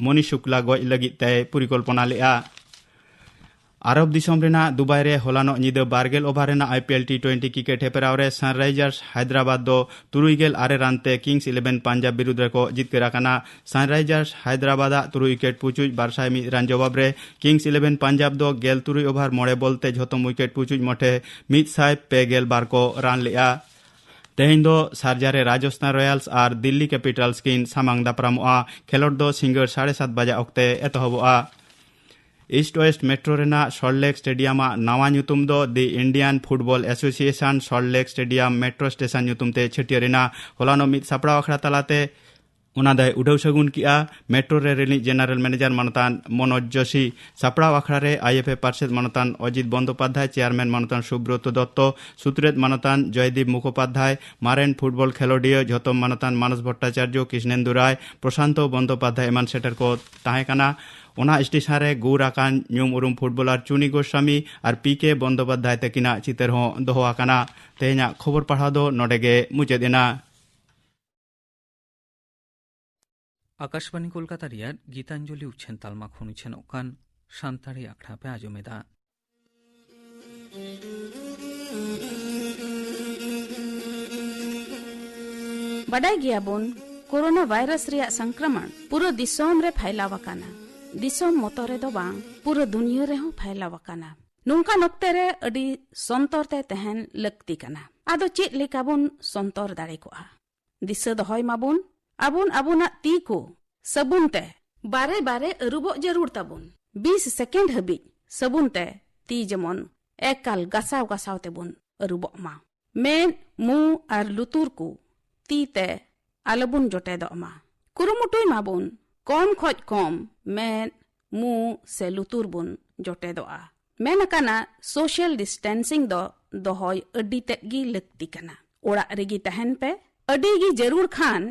ᱢᱚᱱᱤᱥ ᱥᱩᱠᱞᱟ ᱜᱚᱡ ᱞᱟᱹᱜᱤᱫ ᱛᱮᱭ ᱯᱚᱨᱤᱠᱚᱞᱯᱚᱱᱟ ᱞᱮᱫᱼᱟ᱾ ᱟᱨᱚᱵ ᱫᱤᱥᱚᱢ ᱨᱮᱱᱟᱜ ᱫᱩᱵᱟᱭ ᱨᱮ ᱦᱚᱞᱟᱱᱚᱜ ᱧᱤᱫᱟᱹ ᱵᱟᱨ ᱜᱮᱞ ᱳᱵᱷᱟᱨ ᱨᱮᱱᱟᱜ I P L T twenty cricket ᱦᱮᱯᱨᱟᱣ ᱨᱮ ᱥᱟᱱᱨᱟᱭᱡᱟᱨᱥ ᱦᱟᱭᱫᱨᱟᱵᱟᱫᱽ ᱫᱚ ᱛᱩᱨᱩᱭ ᱜᱮᱞ ᱟᱨᱮ ᱨᱟᱱ ᱛᱮ ᱠᱤᱝᱥ ᱤᱞᱮᱵᱷᱮᱱ ᱯᱟᱧᱡᱟᱵᱽ ᱵᱤᱨᱩᱫᱽ ᱨᱮᱠᱚ ᱡᱤᱛᱠᱟᱹᱨ ᱟᱠᱟᱱᱟ᱾ ᱥᱟᱱᱨᱟᱭᱡᱟᱨᱥ ᱦᱟᱭᱫᱨᱟᱵᱟᱫᱽ ᱟᱜ ᱛᱩᱨᱩᱭ ᱩᱭᱠᱮᱴ ᱯᱩᱪᱩᱡ ᱵᱟᱨ ᱥᱟᱭ ᱢᱤᱫ ᱨᱟᱱ ᱡᱚᱵᱟᱵ ᱨᱮ ᱠᱤᱝᱥ ᱤᱞᱮᱵᱷᱮᱱ ᱯᱟᱧᱡᱟᱵᱽ ᱫᱚ ᱜᱮᱞ ᱛᱩᱨᱩᱭ ᱳᱵᱷᱟᱨ ᱢᱚᱬᱮ ᱵᱚᱞ ᱛᱮ ᱡᱷᱚᱛᱚᱢ ᱩᱭᱠᱮᱴ ᱯᱩᱪᱩᱡ ᱢᱚᱴᱷᱮ ᱢᱤᱫ ᱥᱟᱭ ᱯᱮ ᱜᱮᱞ ᱵᱟᱨ ᱠᱚ ᱨᱟᱱ ᱞᱮᱫᱼᱟ᱾ ᱛᱮᱦᱮᱧ ᱫᱚ ᱥᱟᱨᱡᱟ ᱨᱮ ᱨᱟᱡᱚᱥᱛᱷᱟᱱ ᱨᱚᱭᱟᱞᱥ ᱟᱨ ᱫᱤᱞᱞᱤ ᱠᱮᱯᱤᱴᱟᱞᱥ ᱠᱤᱱ ᱥᱟᱢᱟᱝ ᱫᱟᱯᱨᱟᱢᱚᱜᱼᱟ᱾ ᱠᱷᱮᱞᱚᱸᱰ ᱫᱚ ᱥᱤᱸᱜᱟᱹᱲ ᱥᱟᱲᱮ ᱥᱟᱛ ᱵᱟᱡᱟ ᱚᱠᱛᱮ ᱮᱛᱚᱦᱚᱵᱚᱜᱼᱟ᱾ ᱤᱥᱴ ᱳᱭᱮᱥᱴ ᱢᱮᱴᱨᱳ ᱨᱮᱱᱟᱜ ᱥᱚᱞᱴ ᱞᱮᱠ ᱥᱴᱮᱰᱤᱭᱟᱢ ᱟᱜ ᱱᱟᱣᱟ ᱧᱩᱛᱩᱢ ᱫᱚ ᱫᱤ ᱤᱱᱰᱤᱭᱟᱱ ᱯᱷᱩᱴᱵᱚᱞ ᱮᱥᱳᱥᱤᱭᱮᱥᱚᱱ ᱥᱚᱞᱴ ᱞᱮᱠ ᱥᱴᱮᱰᱤᱭᱟᱢ ᱢᱮᱴᱨᱳ ᱥᱴᱮᱥᱚᱱ ᱧᱩᱛᱩᱢ ᱛᱮ ᱪᱷᱟᱹᱴᱭᱟᱹᱨ ᱮᱱᱟ᱾ ᱦᱚᱞᱟᱱᱚᱜ ᱢᱤᱫ ᱥᱟᱯᱲᱟᱣ ᱟᱠᱷᱲᱟ ᱛᱟᱞᱟᱛᱮ ᱚᱱᱟ ᱫᱚᱭ ᱩᱰᱟᱹᱣ ᱥᱟᱹᱜᱩᱱ ᱠᱮᱜᱼᱟ ᱢᱮᱴᱨᱳ ᱨᱮ ᱨᱤᱱᱤᱡ ᱡᱮᱱᱟᱨᱮᱞ ᱢᱮᱱᱮᱡᱟᱨ ᱢᱟᱱᱚᱛᱟᱱ ᱢᱚᱱᱳᱡᱽ ᱡᱳᱥᱤ᱾ ᱥᱟᱯᱲᱟᱣ ᱟᱠᱷᱲᱟ ᱨᱮ ᱟᱭ ᱮᱯᱷ ᱮ ᱯᱟᱨᱥᱮᱛ ᱢᱟᱱᱚᱛᱟᱱ ᱚᱡᱤᱛ ᱵᱚᱱᱫᱳᱯᱟᱫᱽᱫᱷᱟᱭ, ᱪᱮᱭᱟᱨᱢᱮᱱ ᱢᱟᱱᱚᱛᱟᱱ ᱥᱩᱵᱨᱚᱛᱚ ᱫᱚᱛᱛᱚ, ᱥᱩᱛᱨᱮᱛ ᱢᱟᱱᱚᱛᱟᱱ ᱡᱚᱭᱫᱤᱯ ᱢᱩᱠᱷᱳᱯᱟᱫᱽᱫᱷᱟᱭ, ᱢᱟᱨᱮᱱ ᱯᱷᱩᱴᱵᱚᱞ ᱠᱷᱮᱞᱳᱰᱤᱭᱟᱹ ᱡᱷᱚᱛᱚᱢ ᱢᱟᱱᱚᱛᱟᱱ ᱢᱟᱱᱚᱥ ᱵᱷᱚᱴᱴᱟᱪᱟᱨᱡᱚ, ᱠᱨᱤᱥᱱᱮᱱᱫᱩ ᱨᱟᱭ, ᱯᱨᱚᱥᱟᱱᱛᱚ ᱵᱚᱱᱫᱳᱯᱟᱫᱽᱫᱷᱟᱭ ᱮᱢᱟᱱ ᱥᱮᱴᱮᱨ ᱠᱚ ᱛᱟᱦᱮᱸ ᱠᱟᱱᱟ᱾ ᱚᱱᱟ ᱥᱴᱮᱥᱚᱱ ᱨᱮ ᱜᱩᱨ ᱟᱠᱟᱱ ᱧᱩᱢ ᱩᱨᱩᱢ ᱯᱷᱩᱴᱵᱚᱞᱟᱨ ᱪᱩᱱᱤ ᱜᱳᱥᱟᱢᱤ ᱟᱨ ᱯᱤ ᱠᱮ ᱵᱚᱱᱫᱳᱯᱟᱫᱽᱫᱷᱟᱭ ᱛᱟᱹᱠᱤᱱᱟᱜ ᱪᱤᱛᱟᱹᱨ ᱦᱚᱸ ᱫᱚᱦᱚ ᱟᱠᱟᱱᱟ᱾ ᱛᱮᱦᱮᱧᱟᱜ ᱠᱷᱚᱵᱚᱨ ᱯᱟᱲᱦᱟᱣ ᱫᱚ ᱱᱚᱰᱮ ᱜᱮ ᱢᱩᱪᱟᱹᱫ ᱮᱱᱟ᱾ ᱟᱠᱟᱥᱵᱟᱱᱤ ᱠᱳᱞᱠᱟᱛᱟ ᱨᱮᱭᱟᱜ ᱜᱤᱛᱟᱧᱡᱚᱞᱤ ᱩᱪᱷᱟᱹᱱ ᱛᱟᱞᱢᱟ ᱠᱷᱚᱱ ᱩᱪᱷᱟᱹᱱᱚᱜ ᱠᱟᱱ ᱥᱟᱱᱛᱟᱲᱤ ᱟᱠᱷᱲᱟ ᱯᱮ ᱟᱸᱡᱚᱢ ᱮᱫᱟ᱾ ᱵᱟᱰᱟᱭ ᱜᱮᱭᱟᱵᱚᱱ, ᱠᱳᱨᱳᱱᱟ ᱵᱷᱟᱭᱨᱟᱥ ᱨᱮᱭᱟᱜ ᱥᱚᱝᱠᱨᱚᱢᱚᱱ ᱯᱩᱨᱟᱹ ᱫᱤᱥᱚᱢ ᱨᱮ ᱯᱷᱟᱭᱞᱟᱣ ᱟᱠᱟᱱᱟ᱾ ᱫᱤᱥᱚᱢ ᱢᱚᱛᱚ ᱨᱮᱫᱚ ᱵᱟᱝ, ᱯᱩᱨᱟᱹ ᱫᱩᱱᱤᱭᱟᱹ ᱨᱮᱦᱚᱸ ᱯᱷᱟᱭᱞᱟᱣ ᱟᱠᱟᱱᱟ᱾ ᱱᱚᱝᱠᱟᱱ ᱚᱠᱛᱮ ᱨᱮ ᱟᱹᱰᱤ ᱥᱚᱱᱛᱚᱨ ᱛᱮ ᱛᱟᱦᱮᱱ ᱞᱟᱹᱠᱛᱤ ᱠᱟᱱᱟ᱾ ᱟᱫᱚ ᱪᱮᱫ ᱞᱮᱠᱟ ᱵᱚᱱ ᱥᱚᱱᱛᱚᱨ ᱫᱟᱲᱮ ᱠᱚᱜᱼᱟ? ᱫᱤᱥᱟᱹ ᱫᱚᱦᱚᱭ ᱢᱟᱵᱚᱱ, ᱟᱵᱚᱱ ᱟᱵᱚᱱᱟᱜ ᱛᱤ ᱠᱚ ᱥᱟᱵᱩᱱ ᱛᱮ ᱵᱟᱨᱮ ᱵᱟᱨᱮ ᱟᱹᱨᱩᱵᱚᱜ ᱡᱟᱹᱨᱩᱲ ᱛᱟᱵᱚᱱ᱾ ᱵᱤᱥ ᱥᱮᱠᱮᱱᱰ ᱦᱟᱹᱵᱤᱡ ᱥᱟᱵᱩᱱ ᱛᱮ ᱛᱤ ᱡᱮᱢᱚᱱ ᱮᱠᱟᱞ ᱜᱟᱥᱟᱣ ᱜᱟᱥᱟᱣ ᱛᱮᱵᱚᱱ ᱟᱹᱨᱩᱵᱚᱜ ᱢᱟ᱾ ᱢᱮᱫ, ᱢᱩ ᱟᱨ ᱞᱩᱛᱩᱨ ᱠᱚ ᱛᱤ ᱛᱮ ᱟᱞᱚᱵᱚᱱ ᱡᱚᱴᱮᱫᱚᱜ ᱢᱟ᱾ ᱠᱩᱨᱩᱢᱩᱴᱩᱭ ᱢᱟᱵᱚᱱ ᱠᱚᱢ ᱠᱷᱚᱡ ᱠᱚᱢ ᱢᱮᱫ, ᱢᱩ ᱥᱮ ᱞᱩᱛᱩᱨ ᱵᱚᱱ ᱡᱚᱴᱮᱫᱚᱜᱼᱟ᱾ ᱢᱮᱱ ᱟᱠᱟᱱᱟ, ᱥᱳᱥᱟᱞ ᱰᱤᱥᱴᱮᱱᱥᱤᱝ ᱫᱚ ᱫᱚᱦᱚᱭ ᱟᱹᱰᱤ ᱛᱮᱫ ᱜᱮ ᱞᱟᱹᱠᱛᱤ ᱠᱟᱱᱟ᱾ ᱚᱲᱟᱜ ᱨᱮᱜᱮ ᱛᱟᱦᱮᱱ ᱯᱮ᱾ ᱟᱹᱰᱤ ᱜᱮ ᱡᱟᱹᱨᱩᱲ ᱠᱷᱟᱱ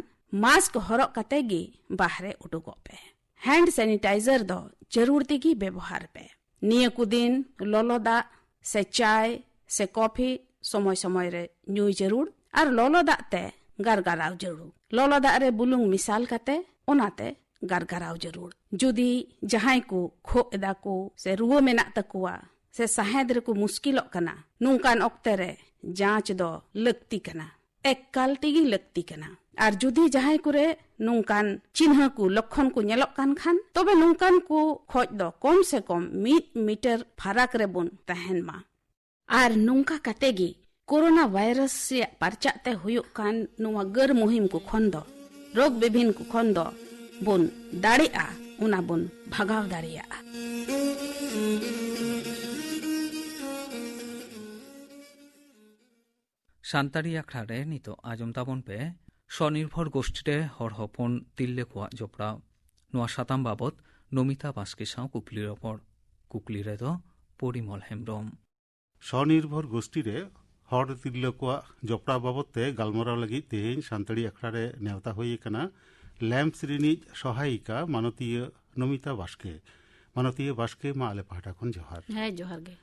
ᱢᱟᱥᱠ ᱦᱚᱨᱚᱜ ᱠᱟᱛᱮ ᱜᱮ ᱵᱟᱦᱨᱮ ᱩᱰᱩᱠᱚᱜ ᱯᱮ᱾ ᱦᱮᱱᱰ ᱥᱮᱱᱤᱴᱟᱭᱡᱟᱨ ᱫᱚ ᱡᱟᱹᱨᱩᱲ ᱛᱮᱜᱮ ᱵᱮᱵᱚᱦᱟᱨ ᱯᱮ᱾ ᱱᱤᱭᱟᱹ ᱠᱚ ᱫᱤᱱ ᱞᱚᱞᱚ ᱫᱟᱜ ᱥᱮ ᱪᱟᱭ ᱥᱮ ᱠᱚᱯᱷᱤ ᱥᱚᱢᱚᱭ ᱥᱚᱢᱚᱭ ᱨᱮ ᱧᱩᱭ ᱡᱟᱹᱨᱩᱲ ᱟᱨ ᱞᱚᱞᱚ ᱫᱟᱜ ᱛᱮ ᱜᱟᱨᱜᱟᱨᱟᱣ ᱡᱟᱹᱨᱩᱲ᱾ ᱞᱚᱞᱚ ᱫᱟᱜ ᱨᱮ ᱵᱩᱞᱩᱝ ᱢᱮᱥᱟᱞ ᱠᱟᱛᱮ ᱚᱱᱟᱛᱮ ᱜᱟᱨᱜᱟᱨᱟᱣ ᱡᱟᱹᱨᱩᱲ᱾ ᱡᱩᱫᱤ ᱡᱟᱦᱟᱸᱭ ᱠᱚ ᱠᱷᱳᱜ ᱮᱫᱟ ᱠᱚ ᱥᱮ ᱨᱩᱣᱟᱹ ᱢᱮᱱᱟᱜ ᱛᱟᱠᱚᱣᱟ ᱥᱮ ᱥᱟᱦᱮᱸᱫ ᱨᱮᱠᱚ ᱢᱩᱥᱠᱤᱞᱚᱜ ᱠᱟᱱᱟ, ᱱᱚᱝᱠᱟᱱ ᱚᱠᱛᱮ ᱨᱮ ᱡᱟᱸᱪ ᱫᱚ ᱞᱟᱹᱠᱛᱤ ᱠᱟᱱᱟ, ᱮᱠᱟᱞ ᱛᱮᱜᱮ ᱞᱟᱹᱠᱛᱤ ᱠᱟᱱᱟ᱾ ᱟᱨ ᱡᱩᱫᱤ ᱡᱟᱦᱟᱸᱭ ᱠᱚᱨᱮ ᱱᱚᱝᱠᱟᱱ ᱪᱤᱱᱦᱟᱹ ᱠᱚ, ᱞᱚᱠᱠᱷᱚᱱ ᱠᱚ ᱧᱮᱞᱚᱜ ᱠᱟᱱ ᱠᱷᱟᱱ, ᱛᱚᱵᱮ ᱱᱚᱝᱠᱟᱱ ᱠᱚ ᱠᱷᱚᱡ ᱫᱚ ᱠᱚᱢ ᱥᱮ ᱠᱚᱢ ᱢᱤᱫ ᱢᱤᱴᱟᱨ ᱯᱷᱟᱨᱟᱠ ᱨᱮᱵᱚᱱ ᱛᱟᱦᱮᱱ ᱢᱟ᱾ ᱟᱨ ᱱᱚᱝᱠᱟ ᱠᱟᱛᱮ ᱜᱮ ᱠᱳᱨᱳᱱᱟ ᱵᱷᱟᱭᱨᱟᱥ ᱨᱮᱭᱟᱜ ᱯᱟᱨᱪᱟᱜ ᱛᱮ ᱦᱩᱭᱩᱜ ᱠᱟᱱ ᱱᱚᱣᱟ ᱜᱟᱹᱨ ᱢᱩᱦᱤᱢ ᱠᱚ ᱠᱷᱚᱱ ᱫᱚ, ᱨᱳᱜᱽ ᱵᱤᱵᱷᱤᱱ ᱠᱚ ᱠᱷᱚᱱ ᱫᱚ ᱵᱚᱱ ᱫᱟᱲᱮᱜᱼᱟ, ᱚᱱᱟ ᱵᱚᱱ ᱵᱷᱟᱜᱟᱣ ᱫᱟᱲᱮᱭᱟᱜᱼᱟ᱾ ᱥᱟᱱᱛᱟᱲᱤ ᱟᱠᱷᱲᱟ ᱨᱮ ᱱᱤᱛᱚᱜ ᱟᱸᱡᱚᱢ ᱛᱟᱵᱚᱱ ᱯᱮ ᱥᱚᱱᱤᱨᱵᱷᱚᱨ ᱜᱳᱥᱴᱤ ᱨᱮ ᱦᱚᱲ ᱦᱚᱯᱚᱱ ᱛᱤᱨᱞᱟᱹ ᱠᱚᱣᱟᱜ ᱡᱚᱯᱲᱟᱣ, ᱱᱚᱣᱟ ᱥᱟᱛᱟᱢ ᱵᱟᱵᱚᱛ ᱱᱚᱢᱤᱛᱟ ᱵᱟᱥᱠᱮ ᱥᱟᱶ ᱠᱩᱠᱞᱤ ᱨᱚᱯᱚᱲ᱾ ᱠᱩᱠᱞᱤ ᱨᱮᱫᱚ ᱯᱚᱨᱤᱢᱚᱞ ᱦᱮᱢᱵᱨᱚᱢ᱾ ᱥᱚᱱᱤᱨᱵᱷᱚᱨ ᱜᱳᱥᱴᱤ ᱨᱮ ᱦᱚᱲ ᱛᱤᱨᱞᱟᱹ ᱠᱚᱣᱟᱜ ᱡᱚᱯᱲᱟᱣ ᱵᱟᱵᱚᱛ ᱛᱮ ᱜᱟᱞᱢᱟᱨᱟᱣ ᱞᱟᱹᱜᱤᱫ ᱛᱮᱦᱮᱧ ᱥᱟᱱᱛᱟᱲᱤ ᱟᱠᱷᱲᱟ ᱨᱮ ᱱᱮᱣᱛᱟ ᱦᱩᱭ ᱟᱠᱟᱱᱟ ᱞᱮᱢᱯᱥ ᱨᱤᱱᱤᱡ ᱥᱚᱦᱟᱭᱤᱠᱟ ᱢᱟᱱᱚᱛᱤᱭᱟᱹ ᱱᱚᱢᱤᱛᱟ ᱵᱟᱥᱠᱮ᱾ ᱢᱟᱱᱚᱛᱤᱭᱟᱹ ᱵᱟᱥᱠᱮ, ᱢᱟ ᱟᱞᱮ ᱯᱟᱦᱴᱟ ᱠᱷᱚᱱ ᱡᱚᱦᱟᱨ᱾ ᱦᱮᱸ, ᱡᱚᱦᱟᱨ ᱜᱮ᱾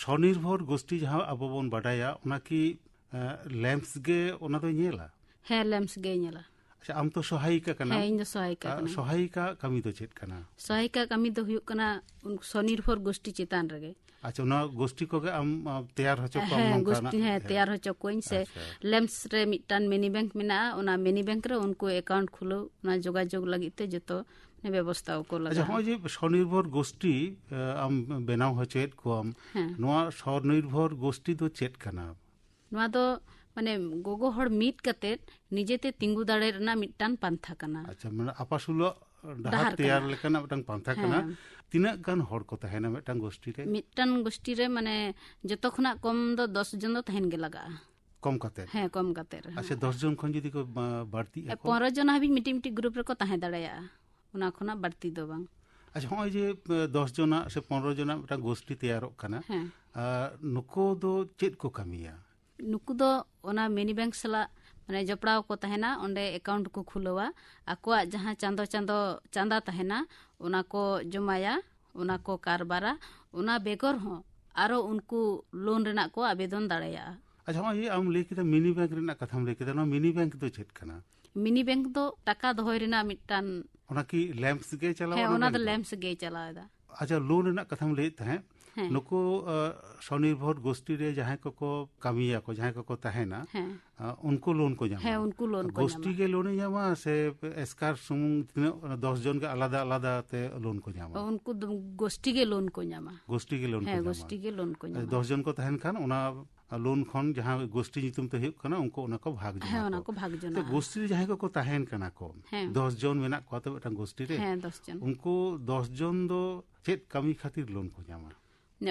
ᱥᱚᱱᱤᱨᱵᱷᱚᱨ ᱜᱳᱥᱴᱤ ᱡᱟᱦᱟᱸ ᱟᱵᱚ ᱵᱚᱱ ᱵᱟᱰᱟᱭᱟ, ᱚᱱᱟ ᱠᱤ, ᱮ, ᱞᱮᱢᱯᱥ ᱜᱮ ᱚᱱᱟ ᱫᱚᱭ ᱧᱮᱞᱟ? ᱦᱮᱸ, ᱞᱮᱢᱯᱥ ᱜᱮᱭ ᱧᱮᱞᱟ᱾ ᱟᱪᱪᱷᱟ, ᱟᱢ ᱛᱚ ᱥᱚᱦᱟᱭᱤᱠᱟ ᱠᱟᱱᱟᱢ᱾ ᱦᱮᱸ, ᱤᱧ ᱫᱚ ᱥᱚᱦᱟᱭᱤᱠᱟ ᱟ, ᱠᱟᱹᱱᱟᱹᱧ᱾ ᱥᱚᱦᱟᱭᱤᱠᱟ ᱠᱟᱹᱢᱤ ᱫᱚ ᱪᱮᱫ ᱠᱟᱱᱟ? ᱥᱚᱦᱟᱭᱤᱠᱟ ᱠᱟᱹᱢᱤ ᱫᱚ ᱦᱩᱭᱩᱜ ᱠᱟᱱᱟ ᱩᱱ ᱥᱚᱱᱤᱨᱵᱷᱚᱨ ᱜᱳᱥᱴᱤ ᱪᱮᱛᱟᱱ ᱨᱮᱜᱮ᱾ ᱟᱪᱪᱷᱟ, ᱚᱱᱟ ᱜᱳᱥᱴᱤ ᱠᱚᱜᱮ ᱟᱢ, ᱟ, ᱛᱮᱭᱟᱨ ᱦᱚᱪᱚ ᱠᱚᱣᱟᱢ ᱦᱮᱸ, ᱱᱚᱝᱠᱟᱱᱟᱜ? ᱜᱳᱥᱴᱤ, ᱦᱮᱸ, ᱦᱮᱸ᱾ ᱛᱮᱭᱟᱨ ᱦᱚᱪᱚ ᱠᱚᱣᱟᱹᱧ ᱥᱮ᱾ ᱟᱪᱪᱷᱟ᱾ ᱞᱮᱢᱯᱥ ᱨᱮ ᱢᱤᱫᱴᱟᱝ ᱢᱤᱱᱤ ᱵᱮᱝᱠ ᱢᱮᱱᱟᱜᱼᱟ, ᱚᱱᱟ ᱢᱤᱱᱤ ᱵᱮᱝᱠ ᱨᱮ ᱩᱱᱠᱩ ᱮᱠᱟᱣᱩᱱᱴ ᱠᱷᱩᱞᱟᱹᱣ, ᱚᱱᱟ ᱡᱳᱜᱟᱡᱳᱜᱽ ᱞᱟᱹᱜᱤᱫ ᱛᱮ ᱡᱚᱛᱚ ᱢᱟᱱᱮ ᱵᱮᱵᱚᱥᱛᱷᱟ ᱠᱚ ᱟᱪᱪᱷᱟ, ᱞᱟᱜᱟᱜᱼᱟ᱾ ᱦᱚᱸᱜᱼᱚᱭ ᱡᱮ ᱥᱚᱱᱤᱨᱵᱷᱚᱨ ᱜᱳᱥᱴᱤ, ᱮ, ᱟᱢ ᱵᱮᱱᱟᱣ ᱦᱚᱪᱚᱭᱮᱫ ᱠᱚᱣᱟᱢ, ᱦᱮᱸ᱾ ᱱᱚᱣᱟ ᱥᱚᱱᱤᱨᱵᱷᱚᱨ ᱜᱳᱥᱴᱤ ᱫᱚ ᱪᱮᱫ ᱠᱟᱱᱟ? ᱱᱚᱣᱟ ᱫᱚ ᱢᱟᱱᱮ ᱜᱚᱜᱚ ᱦᱚᱲ ᱢᱤᱫ ᱠᱟᱛᱮᱫ ᱱᱤᱡᱮᱛᱮ ᱛᱤᱸᱜᱩ ᱫᱟᱲᱮ ᱨᱮᱱᱟᱜ ᱢᱤᱫᱴᱟᱝ ᱯᱟᱱᱛᱷᱟ ᱠᱟᱱᱟ᱾ ᱟᱪᱪᱷᱟ, ᱢᱟᱱᱮ ᱟᱯᱟᱥᱩᱞᱚᱜ ᱰᱟᱦᱟᱨ ᱰᱟᱦᱟᱨ ᱛᱮᱭᱟᱨ ᱠᱟᱱᱟ᱾ ᱞᱮᱠᱟᱱᱟᱜ ᱢᱤᱫᱴᱟᱝ ᱯᱟᱱᱛᱷᱟ ᱠᱟᱱᱟ᱾ ᱦᱮᱸ᱾ ᱛᱤᱱᱟᱹᱜ ᱜᱟᱱ ᱦᱚᱲ ᱠᱚ ᱛᱟᱦᱮᱱᱟ ᱢᱤᱫᱴᱟᱝ ᱜᱳᱥᱴᱤ ᱨᱮ? ᱢᱤᱫᱴᱟᱝ ᱜᱳᱥᱴᱤ ᱨᱮ ᱢᱟᱱᱮ ᱡᱚᱛᱚ ᱠᱷᱚᱱᱟᱜ ᱠᱚᱢ ᱫᱚ ᱫᱚᱥ ᱡᱚᱱ ᱫᱚ ᱛᱟᱦᱮᱱ ᱜᱮ ᱞᱟᱜᱟᱜᱼᱟ᱾ ᱠᱚᱢ ᱠᱟᱛᱮ? ᱦᱮᱸ, ᱠᱚᱢ ᱠᱟᱛᱮ ᱨᱮᱦᱚᱸ᱾ ᱟᱪᱪᱷᱟ, ᱫᱚᱥ ᱡᱚᱱ ᱠᱷᱚᱱ ᱡᱩᱫᱤ ᱠᱚ ᱵᱟ-, ᱵᱟᱹᱲᱛᱤᱜ ᱦᱮᱸ, ᱟᱠᱚ? ᱯᱚᱱᱨᱚ ᱡᱚᱱ ᱦᱟᱹᱵᱤᱡ ᱢᱤᱫᱴᱤᱡ ᱢᱤᱫᱴᱤᱡ ᱜᱨᱩᱯ ᱨᱮᱠᱚ ᱛᱟᱦᱮᱸ ᱫᱟᱲᱮᱭᱟᱜᱼᱟ, ᱚᱱᱟ ᱠᱷᱚᱱᱟᱜ ᱵᱟᱹᱲᱛᱤ ᱫᱚ ᱵᱟᱝ᱾ ᱟᱪᱪᱷᱟ, ᱦᱚᱸᱜᱼᱚᱭ ᱡᱮ, ᱮ, ᱫᱚᱥ ᱡᱚᱱᱟᱜ ᱥᱮ ᱯᱚᱱᱨᱚ ᱡᱚᱱᱟᱜ ᱢᱤᱫᱴᱟᱝ ᱜᱳᱥᱴᱤ ᱛᱮᱭᱟᱨᱚᱜ ᱠᱟᱱᱟ, ᱦᱮᱸ᱾ ᱟᱨ ᱱᱩᱠᱩ ᱫᱚ ᱪᱮᱫ ᱠᱚ ᱠᱟᱹᱢᱤᱭᱟ? ᱱᱩᱠᱩ ᱫᱚ ᱚᱱᱟ ᱢᱤᱱᱤ ᱵᱮᱝᱠ ᱥᱟᱞᱟᱜ ᱢᱟᱱᱮ ᱡᱚᱯᱲᱟᱣ ᱠᱚ ᱛᱟᱦᱮᱱᱟ, ᱚᱸᱰᱮ ᱮᱠᱟᱣᱩᱱᱴ ᱠᱚ ᱠᱷᱩᱞᱟᱹᱣᱟ, ᱟᱠᱚᱣᱟᱜ ᱡᱟᱦᱟᱸ ᱪᱟᱸᱫᱚ ᱪᱟᱸᱫᱚ ᱪᱟᱸᱫᱟ ᱛᱟᱦᱮᱱᱟ, ᱚᱱᱟ ᱠᱚ ᱡᱚᱢᱟᱭᱟ, ᱚᱱᱟ ᱠᱚ ᱠᱟᱨᱵᱟᱨᱟ᱾ ᱚᱱᱟ ᱵᱮᱜᱚᱨ ᱦᱚᱸ ᱟᱨᱚ ᱩᱱᱠᱩ ᱞᱳᱱ ᱨᱮᱱᱟᱜ ᱠᱚ ᱟᱵᱮᱫᱚᱱ ᱫᱟᱲᱮᱭᱟᱜᱼᱟ᱾ ᱟᱪᱪᱷᱟ, ᱦᱚᱸᱜᱼᱚᱭ ᱡᱮ ᱟᱢ ᱞᱟᱹᱭ ᱠᱮᱫᱟ ᱢᱤᱱᱤ ᱵᱮᱝᱠ ᱨᱮᱱᱟᱜ ᱠᱟᱛᱷᱟᱢ ᱞᱟᱹᱭ ᱠᱮᱫᱟ, ᱱᱚᱣᱟ ᱢᱤᱱᱤ ᱵᱮᱝᱠ ᱫᱚ ᱪᱮᱫ ᱠᱟᱱᱟ? ᱢᱤᱱᱤ ᱵᱮᱝᱠ ᱫᱚ ᱴᱟᱠᱟ ᱫᱚᱦᱚᱭ ᱨᱮᱱᱟᱜ ᱢᱤᱫᱴᱟᱝ ᱚᱱᱟ ᱠᱤ ᱞᱮᱢᱯᱥ ᱜᱮ ᱪᱟᱞᱟᱣᱟ ᱦᱮᱸ, ᱱᱚᱣᱟ ᱚᱱᱟ ᱵᱮᱝᱠ ᱫᱚ ᱫᱚ? ᱞᱮᱢᱯᱥ ᱜᱮᱭ ᱪᱟᱞᱟᱣᱮᱫᱟ᱾ ᱟᱪᱪᱷᱟ, ᱞᱳᱱ ᱨᱮᱱᱟᱜ ᱠᱟᱛᱷᱟᱢ ᱞᱟᱹᱭᱮᱫ ᱛᱟᱦᱮᱸᱫ, ᱦᱮᱸ᱾ ᱱᱩᱠᱩ, ᱟ, ᱥᱚᱱᱤᱨᱵᱷᱚᱨ ᱜᱳᱥᱴᱤ ᱨᱮ ᱡᱟᱦᱟᱸᱭ ᱠᱚᱠᱚ ᱠᱟᱹᱢᱤᱭᱟᱠᱚ, ᱡᱟᱦᱟᱸᱭ ᱠᱚᱠᱚ ᱛᱟᱦᱮᱱᱟ, ᱦᱮᱸ᱾ ᱟ, ᱩᱱᱠᱩ ᱞᱳᱱ ᱠᱚ ᱧᱟᱢᱟ? ᱦᱮᱸ, ᱩᱱᱠᱩ ᱞᱳᱱ ᱠᱚ ᱜᱳᱥᱴᱤ ᱧᱟᱢᱟ᱾ ᱜᱮ ᱞᱳᱱᱮ ᱧᱟᱢᱟ ᱥᱮ ᱮᱥᱠᱟᱨ ᱥᱩᱢᱩᱝ ᱛᱤᱱᱟᱹᱜ, ᱚᱱᱟ ᱫᱚᱥ ᱡᱚᱱ ᱜᱮ ᱟᱞᱟᱫᱟ ᱟᱞᱟᱫᱟ ᱛᱮ ᱞᱳᱱ ᱠᱚ ᱧᱟᱢᱟ? ᱩᱱᱠᱩ ᱫᱚ ᱜᱳᱥᱴᱤ ᱜᱮ ᱞᱳᱱ ᱠᱚ ᱧᱟᱢᱟ᱾ ᱜᱳᱥᱴᱤ ᱜᱮ ᱞᱳᱱ ᱠᱚ ᱦᱮᱸ, ᱧᱟᱢᱟ? ᱜᱳᱥᱴᱤ ᱜᱮ ᱞᱳᱱ ᱠᱚ ᱧᱟᱢᱟ᱾ ᱫᱚᱥ ᱡᱚᱱ ᱠᱚ ᱛᱟᱦᱮᱱ ᱠᱷᱟᱱ ᱚᱱᱟ ᱞᱳᱱ ᱠᱷᱚᱱ ᱡᱟᱦᱟᱸ ᱜᱳᱥᱴᱤ ᱧᱩᱛᱩᱢ ᱛᱮ ᱦᱩᱭᱩᱜ ᱠᱟᱱᱟ, ᱩᱱᱠᱩ ᱚᱱᱟ ᱠᱚ ᱵᱷᱟᱜᱽ ᱡᱚᱱᱟ ᱦᱮᱸ, ᱠᱚ᱾ ᱚᱱᱟ ᱠᱚ ᱵᱷᱟᱜᱽ ᱡᱚᱱᱟ᱾ ᱛᱚ, ᱜᱳᱥᱴᱤ ᱨᱮ ᱡᱟᱦᱟᱸᱭ ᱠᱚᱠᱚ ᱛᱟᱦᱮᱱ ᱠᱟᱱᱟ ᱠᱚ, ᱦᱮᱸ᱾ ᱫᱚᱥ ᱡᱚᱱ ᱢᱮᱱᱟᱜ ᱠᱚᱣᱟ ᱛᱚ ᱢᱤᱫᱴᱟᱝ ᱜᱳᱥᱴᱤ ᱨᱮ᱾ ᱦᱮᱸ, ᱫᱚᱥ ᱡᱚᱱ᱾ ᱩᱱᱠᱩ ᱫᱚᱥ ᱡᱚᱱ ᱫᱚ ᱪᱮᱫ ᱠᱟᱹᱢᱤ ᱠᱷᱟᱹᱛᱤᱨ ᱞᱳᱱ ᱠᱚ ᱧᱟᱢᱟ?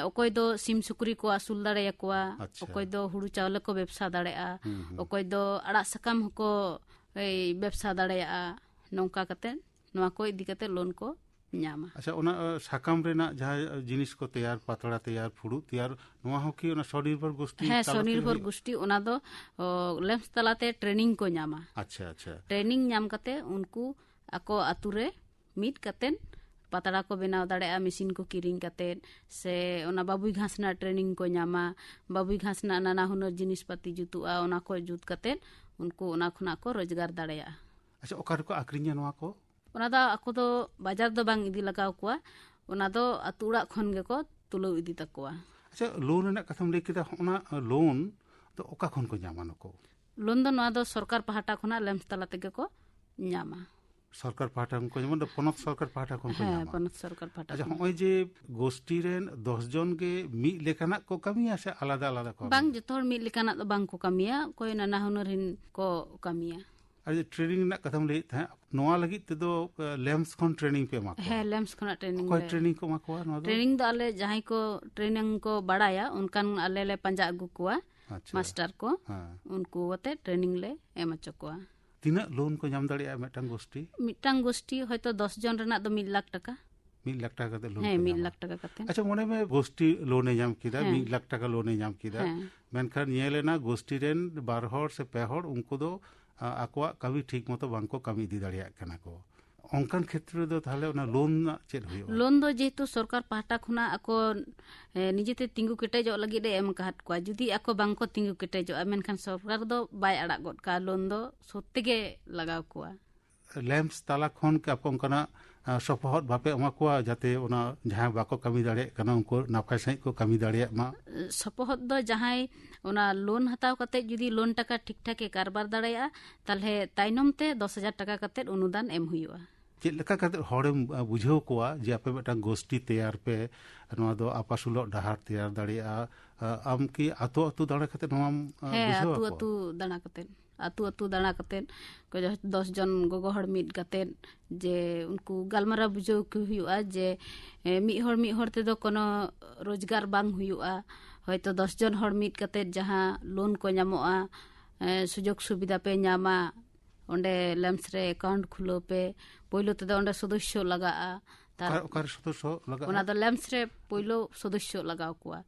ᱚᱠᱚᱭ ᱫᱚ ᱥᱤᱢ ᱥᱩᱠᱨᱤ ᱠᱚ ᱟᱹᱥᱩᱞ ᱫᱟᱲᱮᱭᱟᱠᱚᱣᱟ, ᱟᱪᱪᱷᱟ᱾ ᱚᱠᱚᱭ ᱫᱚ ᱦᱩᱲᱩ ᱪᱟᱣᱞᱮ ᱠᱚ ᱵᱮᱵᱽᱥᱟ ᱫᱟᱲᱮᱭᱟᱜᱼᱟ, ᱦᱩᱸ, ᱦᱩᱸ᱾ ᱚᱠᱚᱭ ᱫᱚ ᱟᱲᱟᱜ ᱥᱟᱠᱟᱢ ᱦᱚᱸᱠᱚ, ᱮᱭ, ᱵᱮᱵᱽᱥᱟ ᱫᱟᱲᱮᱭᱟᱜᱼᱟ᱾ ᱱᱚᱝᱠᱟ ᱠᱟᱛᱮ ᱱᱚᱣᱟ ᱠᱚ ᱤᱫᱤ ᱠᱟᱛᱮ ᱞᱳᱱ ᱠᱚ ᱧᱟᱢᱟ᱾ ᱟᱪᱪᱷᱟ, ᱚᱱᱟ, ᱟ, ᱥᱟᱠᱟᱢ ᱨᱮᱱᱟᱜ ᱡᱟᱦᱟᱸ ᱡᱤᱱᱤᱥ ᱠᱚ ᱛᱮᱭᱟᱨ, ᱯᱟᱛᱲᱟ ᱛᱮᱭᱟᱨ, ᱯᱷᱩᱲᱩᱜ ᱛᱮᱭᱟᱨ, ᱱᱚᱣᱟ ᱦᱚᱸ ᱠᱤ ᱚᱱᱟ ᱥᱚᱱᱤᱨᱵᱷᱚᱨ ᱜᱳᱥᱴᱤ ᱦᱮᱸ, ᱛᱟᱞᱟ ᱛᱮᱜᱮ ᱥᱚᱱᱤᱨᱵᱷᱚᱨ ᱦᱩᱭᱩᱜᱼᱟ? ᱜᱳᱥᱴᱤ, ᱚᱱᱟ ᱫᱚ, ᱚ, ᱞᱮᱢᱯᱥ ᱛᱟᱞᱟᱛᱮ ᱴᱨᱮᱱᱤᱝ ᱠᱚ ᱧᱟᱢᱟ᱾ ᱟᱪᱪᱷᱟ, ᱟᱪᱪᱷᱟ᱾ ᱴᱨᱮᱱᱤᱝ ᱧᱟᱢ ᱠᱟᱛᱮ ᱩᱱᱠᱩ ᱟᱠᱚ ᱟᱛᱩ ᱨᱮ ᱢᱤᱫ ᱠᱟᱛᱮ ᱯᱟᱛᱲᱟ ᱠᱚ ᱵᱮᱱᱟᱣ ᱫᱟᱲᱮᱭᱟᱜᱼᱟ, ᱢᱮᱥᱤᱱ ᱠᱚ ᱠᱤᱨᱤᱧ ᱠᱟᱛᱮ, ᱥᱮ ᱚᱱᱟ ᱵᱟᱵᱩᱭ ᱜᱷᱟᱥ ᱨᱮᱱᱟᱜ ᱴᱨᱮᱱᱤᱝ ᱠᱚ ᱧᱟᱢᱟ, ᱵᱟᱵᱩᱭ ᱜᱷᱟᱥ ᱨᱮᱱᱟᱜ ᱱᱟᱱᱟ ᱦᱩᱱᱟᱹᱨ ᱡᱤᱱᱤᱥ ᱯᱟᱹᱛᱤ ᱡᱩᱛᱩᱜᱼᱟ, ᱚᱱᱟ ᱠᱚ ᱡᱩᱛ ᱠᱟᱛᱮ ᱩᱱᱠᱩ ᱚᱱᱟ ᱠᱷᱚᱱᱟᱜ ᱠᱚ ᱨᱳᱡᱽᱜᱟᱨ ᱫᱟᱲᱮᱭᱟᱜᱼᱟ᱾ ᱟᱪᱪᱷᱟ, ᱚᱠᱟ ᱨᱮᱠᱚ ᱟᱠᱷᱨᱤᱧᱟ ᱱᱚᱣᱟ ᱠᱚ? ᱚᱱᱟ ᱫᱚ ᱟᱠᱚ ᱫᱚ ᱵᱟᱡᱟᱨ ᱫᱚ ᱵᱟᱝ ᱤᱫᱤ ᱞᱟᱜᱟᱣ ᱠᱚᱣᱟ, ᱚᱱᱟ ᱫᱚ ᱟᱹᱛᱩ ᱚᱲᱟᱜ ᱠᱷᱚᱱ ᱜᱮᱠᱚ ᱛᱩᱞᱟᱹᱣ ᱤᱫᱤ ᱛᱟᱠᱚᱣᱟ᱾ ᱟᱪᱪᱷᱟ, ᱞᱳᱱ ᱨᱮᱱᱟᱜ ᱠᱟᱛᱷᱟᱢ ᱞᱟᱹᱭ ᱠᱮᱫᱟ, ᱚᱱᱟ ᱞᱳᱱ ᱫᱚ ᱚᱠᱟ ᱠᱷᱚᱱ ᱠᱚ ᱧᱟᱢᱟ ᱱᱩᱠᱩ? ᱞᱳᱱ ᱫᱚ ᱱᱚᱣᱟ ᱫᱚ ᱥᱚᱨᱠᱟᱨ ᱯᱟᱦᱴᱟ ᱠᱷᱚᱱᱟᱜ ᱞᱮᱢᱯᱥ ᱛᱟᱞᱟ ᱛᱮᱜᱮ ᱠᱚ ᱧᱟᱢᱟ᱾ ᱥᱚᱨᱠᱟᱨ ᱯᱟᱦᱴᱟ ᱠᱷᱚᱱ ᱠᱚ ᱧᱟᱢᱟ, ᱯᱚᱱᱚᱛ ᱥᱚᱨᱠᱟᱨ ᱯᱟᱦᱴᱟ ᱠᱷᱚᱱ ᱠᱚ ᱦᱮᱸ, ᱧᱟᱢᱟ? ᱯᱚᱱᱚᱛ ᱥᱚᱨᱠᱟᱨ ᱯᱟᱦᱴᱟ ᱟᱪᱪᱷᱟ, ᱠᱷᱚᱱ᱾ ᱦᱚᱸᱜᱼᱚᱭ ᱡᱮ ᱜᱳᱥᱴᱤ ᱨᱮᱱ ᱫᱚᱥ ᱡᱚᱱ ᱜᱮ ᱢᱤᱫ ᱞᱮᱠᱟᱱᱟᱜ ᱠᱚ ᱠᱟᱹᱢᱤᱭᱟ ᱥᱮ ᱟᱞᱟᱫᱟ ᱟᱞᱟᱫᱟ ᱠᱚ ᱵᱟᱝ, ᱠᱟᱹᱢᱤᱭᱟ? ᱡᱚᱛᱚ ᱦᱚᱲ ᱢᱤᱫ ᱞᱮᱠᱟᱱᱟᱜ ᱫᱚ ᱵᱟᱝ ᱠᱚ ᱠᱟᱹᱢᱤᱭᱟ, ᱚᱠᱚᱭ ᱱᱟᱱᱟ ᱦᱩᱱᱟᱹᱨ ᱦᱤᱱ ᱠᱚ ᱠᱟᱹᱢᱤᱭᱟ᱾ ᱟᱨ ᱡᱮ ᱴᱨᱮᱱᱤᱝ ᱨᱮᱱᱟᱜ ᱠᱟᱛᱷᱟᱢ ᱞᱟᱹᱭᱮᱫ ᱛᱟᱦᱮᱸᱫ, ᱱᱚᱣᱟ ᱞᱟᱹᱜᱤᱫ ᱛᱮᱫᱚ, ᱮ, ᱞᱮᱢᱯᱥ ᱠᱷᱚᱱ ᱴᱨᱮᱱᱤᱝ ᱯᱮ ᱮᱢᱟ ᱠᱚᱣᱟ? ᱦᱮᱸ, ᱞᱮᱢᱯᱥ ᱠᱷᱚᱱᱟᱜ ᱴᱨᱮᱱᱤᱝ ᱚᱠᱚᱭ ᱞᱮ ᱴᱨᱮᱱᱤᱝ ᱠᱚ ᱮᱢᱟ ᱠᱚᱣᱟ ᱱᱚᱣᱟ ᱫᱚ? ᱴᱨᱮᱱᱤᱝ ᱫᱚ ᱟᱞᱮ ᱡᱟᱦᱟᱸᱭ ᱠᱚ ᱴᱨᱮᱱᱤᱝ ᱠᱚ ᱵᱟᱲᱟᱭᱟ, ᱚᱱᱠᱟᱱ ᱟᱞᱮ ᱞᱮ ᱯᱟᱸᱡᱟ ᱟᱹᱜᱩ ᱠᱚᱣᱟ, ᱟᱪᱪᱷᱟ᱾ ᱢᱟᱥᱴᱟᱨ ᱠᱚ᱾ ᱦᱮᱸ᱾ ᱩᱱᱠᱩ ᱟᱛᱮ ᱴᱨᱮᱱᱤᱝ ᱞᱮ ᱮᱢ ᱦᱚᱪᱚ ᱠᱚᱣᱟ᱾ ᱛᱤᱱᱟᱹᱜ ᱞᱳᱱ ᱠᱚ ᱧᱟᱢ ᱫᱟᱲᱮᱭᱟᱜᱼᱟ ᱢᱤᱫᱴᱟᱝ ᱜᱳᱥᱴᱤ? ᱢᱤᱫᱴᱟᱝ ᱜᱳᱥᱴᱤ ᱦᱚᱭᱛᱚ ᱫᱚᱥ ᱡᱚᱱ ᱨᱮᱱᱟᱜ ᱫᱚ ᱢᱤᱫ ᱞᱟᱠᱷ ᱴᱟᱠᱟ᱾ ᱢᱤᱫ ᱞᱟᱠᱷ ᱴᱟᱠᱟ ᱠᱟᱛᱮ ᱞᱳᱱ ᱦᱮᱸ, ᱠᱚ ᱢᱤᱫ ᱧᱟᱢᱟ? ᱞᱟᱠᱷ ᱴᱟᱠᱟ ᱠᱟᱛᱮ᱾ ᱟᱪᱪᱷᱟ, ᱢᱚᱱᱮ ᱢᱮ ᱜᱳᱥᱴᱤ ᱞᱳᱱ ᱮ ᱧᱟᱢ ᱠᱮᱫᱟ, ᱦᱮᱸ᱾ ᱢᱤᱫ ᱞᱟᱠᱷ ᱴᱟᱠᱟ ᱞᱳᱱ ᱮ ᱧᱟᱢ ᱠᱮᱫᱟ᱾ ᱦᱮᱸ᱾ ᱢᱮᱱᱠᱷᱟᱱ ᱧᱮᱞ ᱮᱱᱟ ᱜᱳᱥᱴᱤ ᱨᱮᱱ ᱵᱟᱨ ᱦᱚᱲ ᱥᱮ ᱯᱮ ᱦᱚᱲ ᱩᱱᱠᱩ ᱫᱚ, ᱟ, ᱟᱠᱚᱣᱟᱜ ᱠᱟᱹᱢᱤ ᱴᱷᱤᱠ ᱢᱚᱛᱚ ᱵᱟᱝ ᱠᱚ ᱠᱟᱹᱢᱤ ᱤᱫᱤ ᱫᱟᱲᱮᱭᱟᱜ ᱠᱟᱱᱟ ᱠᱚ᱾ ᱚᱱᱠᱟᱱ ᱠᱷᱮᱛᱨᱮ ᱫᱚ ᱛᱟᱦᱞᱮ ᱚᱱᱟ ᱞᱳᱱ ᱨᱮᱱᱟᱜ ᱪᱮᱫ ᱦᱩᱭᱩᱜᱼᱟ? ᱞᱳᱱ ᱫᱚ ᱡᱮᱦᱮᱛᱩ ᱥᱚᱨᱠᱟᱨ ᱯᱟᱦᱴᱟ ᱠᱷᱚᱱᱟᱜ ᱟᱠᱚ, ᱮ, ᱱᱤᱡᱮᱛᱮ ᱛᱤᱸᱜᱩ ᱠᱮᱴᱮᱡᱚᱜ ᱞᱟᱹᱜᱤᱫ ᱮ ᱮᱢ ᱟᱠᱟᱫ ᱠᱚᱣᱟ᱾ ᱡᱩᱫᱤ ᱟᱠᱚ ᱵᱟᱝ ᱠᱚ ᱛᱤᱸᱜᱩ ᱠᱮᱴᱮᱡᱚᱜᱼᱟ, ᱢᱮᱱᱠᱷᱟᱱ ᱥᱚᱨᱠᱟᱨ ᱫᱚ ᱵᱟᱭ ᱟᱲᱟᱜ ᱜᱚᱫ ᱠᱟᱜᱼᱟ, ᱞᱳᱱ ᱫᱚ ᱥᱳᱫ ᱛᱮᱜᱮ ᱞᱟᱜᱟᱣ ᱠᱚᱣᱟ᱾ ᱞᱮᱢᱯᱥ ᱛᱟᱞᱟ ᱠᱷᱚᱱ ᱠᱤ ᱟᱯᱮ ᱚᱱᱠᱟᱱᱟᱜ, ᱟ, ᱥᱚᱯᱚᱦᱚᱫ ᱵᱟᱯᱮ ᱮᱢᱟ ᱠᱚᱣᱟ, ᱡᱟᱛᱮ ᱚᱱᱟ ᱡᱟᱦᱟᱸᱭ ᱵᱟᱠᱚ ᱠᱟᱹᱢᱤ ᱫᱟᱲᱮᱭᱟᱜ ᱠᱟᱱᱟ, ᱩᱱᱠᱩ ᱱᱟᱯᱟᱭ ᱥᱟᱺᱦᱤᱡ ᱠᱚ ᱠᱟᱹᱢᱤ ᱫᱟᱲᱮᱭᱟᱜ ᱢᱟ? ᱥᱚᱯᱚᱦᱚᱫ ᱫᱚ ᱡᱟᱦᱟᱸᱭ ᱚᱱᱟ ᱞᱳᱱ ᱦᱟᱛᱟᱣ ᱠᱟᱛᱮ ᱡᱩᱫᱤ ᱞᱳᱱ ᱴᱟᱠᱟ ᱴᱷᱤᱠ ᱴᱷᱟᱠ ᱮ ᱠᱟᱨᱵᱟᱨ ᱫᱟᱲᱮᱭᱟᱜᱼᱟ, ᱛᱟᱦᱞᱮ ᱛᱟᱭᱱᱚᱢ ᱛᱮ ᱫᱚᱥ ᱦᱟᱡᱟᱨ ᱴᱟᱠᱟ ᱠᱟᱛᱮ ᱚᱱᱩᱫᱟᱱ ᱮᱢ ᱦᱩᱭᱩᱜᱼᱟ᱾ ᱪᱮᱫ ᱞᱮᱠᱟ ᱠᱟᱛᱮ ᱦᱚᱲᱮᱢ, ᱟ, ᱵᱩᱡᱷᱟᱹᱣ ᱠᱚᱣᱟ ᱡᱮ ᱟᱯᱮ ᱢᱤᱫᱴᱟᱝ ᱜᱳᱥᱴᱤ ᱛᱮᱭᱟᱨ ᱯᱮ, ᱱᱚᱣᱟ ᱫᱚ ᱟᱯᱟᱥᱩᱞᱚᱜ ᱰᱟᱦᱟᱨ ᱛᱮᱭᱟᱨ ᱫᱟᱲᱮᱭᱟᱜᱼᱟ? ᱟ, ᱟᱢ ᱠᱤ ᱟᱛᱳ ᱟᱛᱳ ᱫᱟᱬᱟ ᱠᱟᱛᱮ ᱱᱚᱣᱟᱢ, ᱟ, ᱦᱮᱸ, ᱵᱩᱡᱷᱟᱹᱣ ᱟᱛᱳ ᱟᱠᱚᱣᱟ? ᱟᱛᱳ ᱫᱟᱬᱟ ᱠᱟᱛᱮ᱾ ᱟᱹᱛᱩ ᱟᱹᱛᱩ ᱫᱟᱬᱟ ᱠᱟᱛᱮᱫ ᱠᱚ ᱡᱚ-, ᱫᱚᱥ ᱡᱚᱱ ᱜᱚᱜᱚ ᱦᱚᱲ ᱢᱤᱫ ᱠᱟᱛᱮᱫ ᱡᱮ ᱩᱱᱠᱩ ᱜᱟᱞᱢᱟᱨᱟᱣ ᱵᱩᱡᱷᱟᱹᱣ ᱠᱚ ᱦᱩᱭᱩᱜᱼᱟ ᱡᱮ, ᱮ, ᱢᱤᱫ ᱦᱚᱲ ᱢᱤᱫ ᱦᱚᱲ ᱛᱮᱫᱚ ᱠᱳᱱᱳ ᱨᱳᱡᱽᱜᱟᱨ ᱵᱟᱝ ᱦᱩᱭᱩᱜᱼᱟ᱾ ᱦᱚᱭᱛᱳ ᱫᱚᱥ ᱡᱚᱱ ᱦᱚᱲ ᱢᱤᱫ ᱠᱟᱛᱮᱫ ᱡᱟᱦᱟᱸ ᱞᱳᱱ ᱠᱚ ᱧᱟᱢᱚᱜᱼᱟ, ᱮ, ᱥᱩᱡᱳᱜᱽ ᱥᱩᱵᱤᱫᱷᱟ ᱯᱮ ᱧᱟᱢᱟ, ᱚᱸᱰᱮ ᱞᱮᱢᱯᱥ ᱨᱮ ᱮᱠᱟᱣᱩᱱᱴ ᱠᱷᱩᱞᱟᱹᱣ ᱯᱮ᱾ ᱯᱳᱭᱞᱳ ᱛᱮᱫᱚ ᱚᱸᱰᱮ ᱥᱚᱫᱚᱥᱥᱚ ᱞᱟᱜᱟᱜᱼᱟ᱾ ᱛᱟᱨ- ᱚᱠᱟ, ᱚᱠᱟᱨᱮ ᱥᱚᱫᱚᱥᱥᱚ ᱞᱟᱜᱟᱜᱼᱟ? ᱚᱱᱟ ᱫᱚ ᱞᱮᱢᱯᱥ ᱨᱮ ᱯᱳᱭᱞᱳ ᱥᱚᱫᱚᱥᱥᱚ ᱞᱟᱜᱟᱣ ᱠᱚᱣᱟ᱾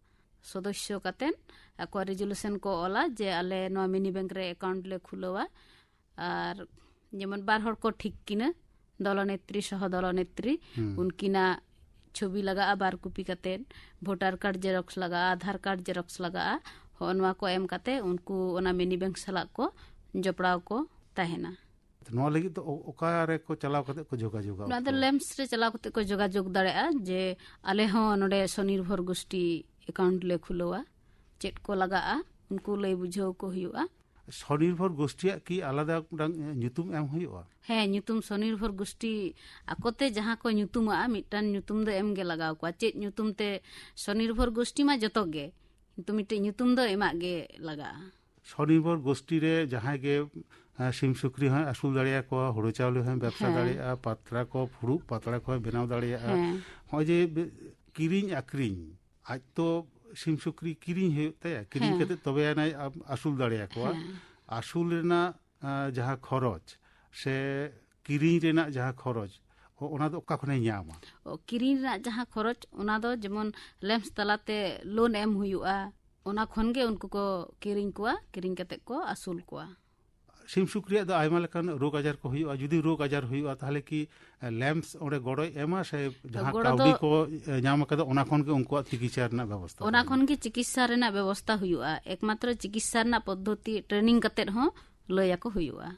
ᱥᱚᱫᱚᱥᱥᱚ ᱠᱟᱛᱮᱫ ᱟᱠᱚᱣᱟᱜ ᱨᱮᱡᱩᱞᱩᱥᱚᱱ ᱠᱚ ᱚᱞᱟ ᱡᱮ ᱟᱞᱮ ᱱᱚᱣᱟ ᱢᱤᱱᱤ ᱵᱮᱝᱠ ᱨᱮ ᱮᱠᱟᱣᱩᱱᱴ ᱞᱮ ᱠᱷᱩᱞᱟᱹᱣᱟ᱾ ᱟᱨ ᱡᱮᱢᱚᱱ ᱵᱟᱨ ᱦᱚᱲ ᱠᱚ ᱴᱷᱤᱠ ᱠᱤᱱᱟᱹ, ᱫᱚᱞᱚᱱᱮᱛᱨᱤ, ᱥᱚᱦᱚ ᱫᱚᱞᱚᱱᱮᱛᱨᱤ, ᱦᱩᱸ᱾ ᱩᱱᱠᱤᱱᱟᱜ ᱪᱷᱚᱵᱤ ᱞᱟᱜᱟᱜᱼᱟ ᱵᱟᱨ ᱠᱚᱯᱤ ᱠᱟᱛᱮᱫ, ᱵᱷᱳᱴᱟᱨ ᱠᱟᱨᱰ ᱡᱮᱨᱚᱠᱥ ᱞᱟᱜᱟᱜᱼᱟ, ᱟᱫᱷᱟᱨ ᱠᱟᱨᱰ ᱡᱮᱨᱚᱠᱥ ᱞᱟᱜᱟᱜᱼᱟ᱾ ᱦᱚᱸᱜᱼᱚ ᱱᱚᱣᱟ ᱠᱚ ᱮᱢ ᱠᱟᱛᱮᱫ ᱩᱱᱠᱩ ᱚᱱᱟ ᱢᱤᱱᱤ ᱵᱮᱝᱠ ᱥᱟᱞᱟᱜ ᱠᱚ ᱡᱚᱯᱲᱟᱣ ᱠᱚ ᱛᱟᱦᱮᱱᱟ᱾ ᱱᱚᱣᱟ ᱞᱟᱹᱜᱤᱫ ᱫᱚ ᱚ-, ᱚᱠᱟ ᱨᱮ ᱠᱚ ᱪᱟᱞᱟᱣ ᱠᱟᱛᱮ ᱠᱚ ᱡᱳᱜᱟᱡᱳᱜᱟ? ᱱᱚᱣᱟ ᱫᱚ ᱩᱱᱠᱩ ᱞᱮᱢᱯᱥ ᱨᱮ ᱪᱟᱞᱟᱣ ᱠᱟᱛᱮ ᱠᱚ ᱡᱳᱜᱟᱡᱳᱜᱽ ᱫᱟᱲᱮᱭᱟᱜᱼᱟ ᱡᱮ ᱟᱞᱮ ᱦᱚᱸ ᱱᱚᱰᱮ ᱥᱚᱱᱤᱨᱵᱷᱚᱨ ᱜᱳᱥᱴᱤ ᱮᱠᱟᱣᱩᱱᱴ ᱞᱮ ᱠᱷᱩᱞᱟᱹᱣᱟ, ᱪᱮᱫ ᱠᱚ ᱞᱟᱜᱟᱜᱼᱟ, ᱩᱱᱠᱩ ᱞᱟᱹᱭ ᱵᱩᱡᱷᱟᱹᱣ ᱠᱚ ᱦᱩᱭᱩᱜᱼᱟ᱾ ᱥᱚᱱᱤᱨᱵᱷᱚᱨ ᱜᱳᱥᱴᱤᱭᱟᱜ ᱠᱤ ᱟᱞᱟᱫᱟ ᱢᱤᱫᱴᱟᱝ ᱧᱩᱛᱩᱢ ᱮᱢ ᱦᱩᱭᱩᱜᱼᱟ? ᱦᱮᱸ, ᱧᱩᱛᱩᱢ ᱥᱚᱱᱤᱨᱵᱷᱚᱨ ᱜᱳᱥᱴᱤ ᱟᱠᱚᱛᱮ ᱡᱟᱦᱟᱸ ᱠᱚ ᱧᱩᱛᱩᱢᱟᱜᱼᱟ, ᱢᱤᱫᱴᱟᱝ ᱧᱩᱛᱩᱢ ᱫᱚ ᱮᱢ ᱜᱮ ᱞᱟᱜᱟᱣ ᱠᱚᱣᱟ᱾ ᱪᱮᱫ ᱧᱩᱛᱩᱢ ᱛᱮ? ᱥᱚᱱᱤᱨᱵᱷᱚᱨ ᱜᱳᱥᱴᱤ ᱢᱟ ᱡᱚᱛᱚ ᱜᱮ, ᱠᱤᱱᱛᱩ ᱢᱤᱫᱴᱮᱡ ᱧᱩᱛᱩᱢ ᱫᱚ ᱮᱢᱟᱜ ᱜᱮ ᱞᱟᱜᱟᱜᱼᱟ᱾ ᱥᱚᱱᱤᱨᱵᱷᱚᱨ ᱜᱳᱥᱴᱤ ᱨᱮ ᱡᱟᱦᱟᱸᱭ ᱜᱮ, ᱮᱸ, ᱥᱤᱢ ᱥᱩᱠᱨᱤ ᱦᱚᱸᱭ ᱟᱹᱥᱩᱞ ᱫᱟᱲᱮᱭᱟᱠᱚᱣᱟ, ᱦᱩᱲᱩ ᱪᱟᱣᱞᱮ ᱦᱚᱸᱭ ᱵᱮᱵᱥᱟ ᱦᱮᱸ᱾ ᱫᱟᱲᱮᱭᱟᱜᱼᱟ, ᱯᱟᱛᱲᱟ ᱠᱚ, ᱯᱷᱩᱲᱩᱜ ᱯᱟᱛᱲᱟ ᱠᱚᱦᱚᱸᱭ ᱵᱮᱱᱟᱣ ᱫᱟᱲᱮᱭᱟᱜᱼᱟ᱾ ᱦᱮᱸ᱾ ᱱᱚᱜᱼᱚᱭ ᱡᱮ ᱵᱮ-, ᱠᱤᱨᱤᱧ ᱟᱠᱷᱨᱤᱧ, ᱟᱡ ᱛᱚ ᱥᱤᱢ ᱥᱩᱠᱨᱤ ᱠᱤᱨᱤᱧ ᱦᱩᱭᱩᱜ ᱛᱟᱭᱟ, ᱠᱤᱨᱤᱧ ᱦᱮᱸ᱾ ᱠᱟᱛᱮ ᱛᱚᱵᱮ ᱟᱱᱟᱭ ᱟ-, ᱟᱹᱥᱩᱞ ᱫᱟᱲᱮᱭᱟᱠᱚᱣᱟ᱾ ᱦᱮᱸ᱾ ᱟᱹᱥᱩᱞ ᱨᱮᱱᱟᱜ, ᱟ, ᱡᱟᱦᱟᱸ ᱠᱷᱚᱨᱚᱪ ᱥᱮ ᱠᱤᱨᱤᱧ ᱨᱮᱱᱟᱜ ᱡᱟᱦᱟᱸ ᱠᱷᱚᱨᱚᱪ, ᱚ-, ᱚᱱᱟ ᱫᱚ ᱚᱠᱟ ᱠᱷᱚᱱᱮ ᱧᱟᱢᱟ? ᱚ, ᱠᱤᱨᱤᱧ ᱨᱮᱱᱟᱜ ᱡᱟᱦᱟᱸ ᱠᱷᱚᱨᱚᱪ, ᱚᱱᱟ ᱫᱚ ᱡᱮᱢᱚᱱ ᱞᱮᱢᱯᱥ ᱛᱟᱞᱟᱛᱮ ᱞᱳᱱ ᱮᱢ ᱦᱩᱭᱩᱜᱼᱟ, ᱚᱱᱟ ᱠᱷᱚᱱ ᱜᱮ ᱩᱱᱠᱩ ᱠᱚ ᱠᱤᱨᱤᱧ ᱠᱚᱣᱟ, ᱠᱤᱨᱤᱧ ᱠᱟᱛᱮ ᱠᱚ ᱟᱹᱥᱩᱞ ᱠᱚᱣᱟ᱾ ᱥᱤᱢ ᱥᱩᱠᱨᱤᱭᱟᱜ ᱫᱚ ᱟᱭᱢᱟ ᱞᱮᱠᱟᱱ ᱨᱳᱜᱽ ᱟᱡᱟᱨ ᱠᱚ ᱦᱩᱭᱩᱜᱼᱟ᱾ ᱡᱩᱫᱤ ᱨᱳᱜᱽ ᱟᱡᱟᱨ ᱦᱩᱭᱩᱜᱼᱟ, ᱛᱟᱦᱚᱞᱮ ᱠᱤ, ᱮ, ᱞᱮᱢᱯᱥ ᱚᱸᱰᱮ ᱜᱚᱲᱚᱭ ᱮᱢᱟ ᱥᱮ ᱡᱟᱦᱟᱸ ᱜᱚᱲᱚ ᱠᱟᱹᱣᱰᱤ ᱫᱚ ᱠᱚ, ᱮ, ᱧᱟᱢ ᱟᱠᱟᱫᱟ, ᱚᱱᱟ ᱠᱷᱚᱱ ᱜᱮ ᱩᱱᱠᱩᱣᱟᱜ ᱪᱤᱠᱤᱛᱥᱟ ᱨᱮᱱᱟᱜ ᱵᱮᱵᱚᱥᱛᱷᱟ ᱚᱱᱟ ᱛᱟᱦᱮᱱᱟ? ᱠᱷᱚᱱ ᱜᱮ ᱪᱤᱠᱤᱛᱥᱟ ᱨᱮᱱᱟᱜ ᱵᱮᱵᱚᱥᱛᱷᱟ ᱦᱩᱭᱩᱜᱼᱟ᱾ ᱮᱠᱢᱟᱛᱨᱚ ᱪᱤᱠᱤᱛᱥᱟ ᱨᱮᱱᱟᱜ ᱯᱚᱫᱽᱫᱷᱚᱛᱤ ᱴᱨᱮᱱᱤᱝ ᱠᱟᱛᱮᱫ ᱦᱚᱸ ᱞᱟᱹᱭ ᱟᱠᱚ ᱦᱩᱭᱩᱜᱼᱟ᱾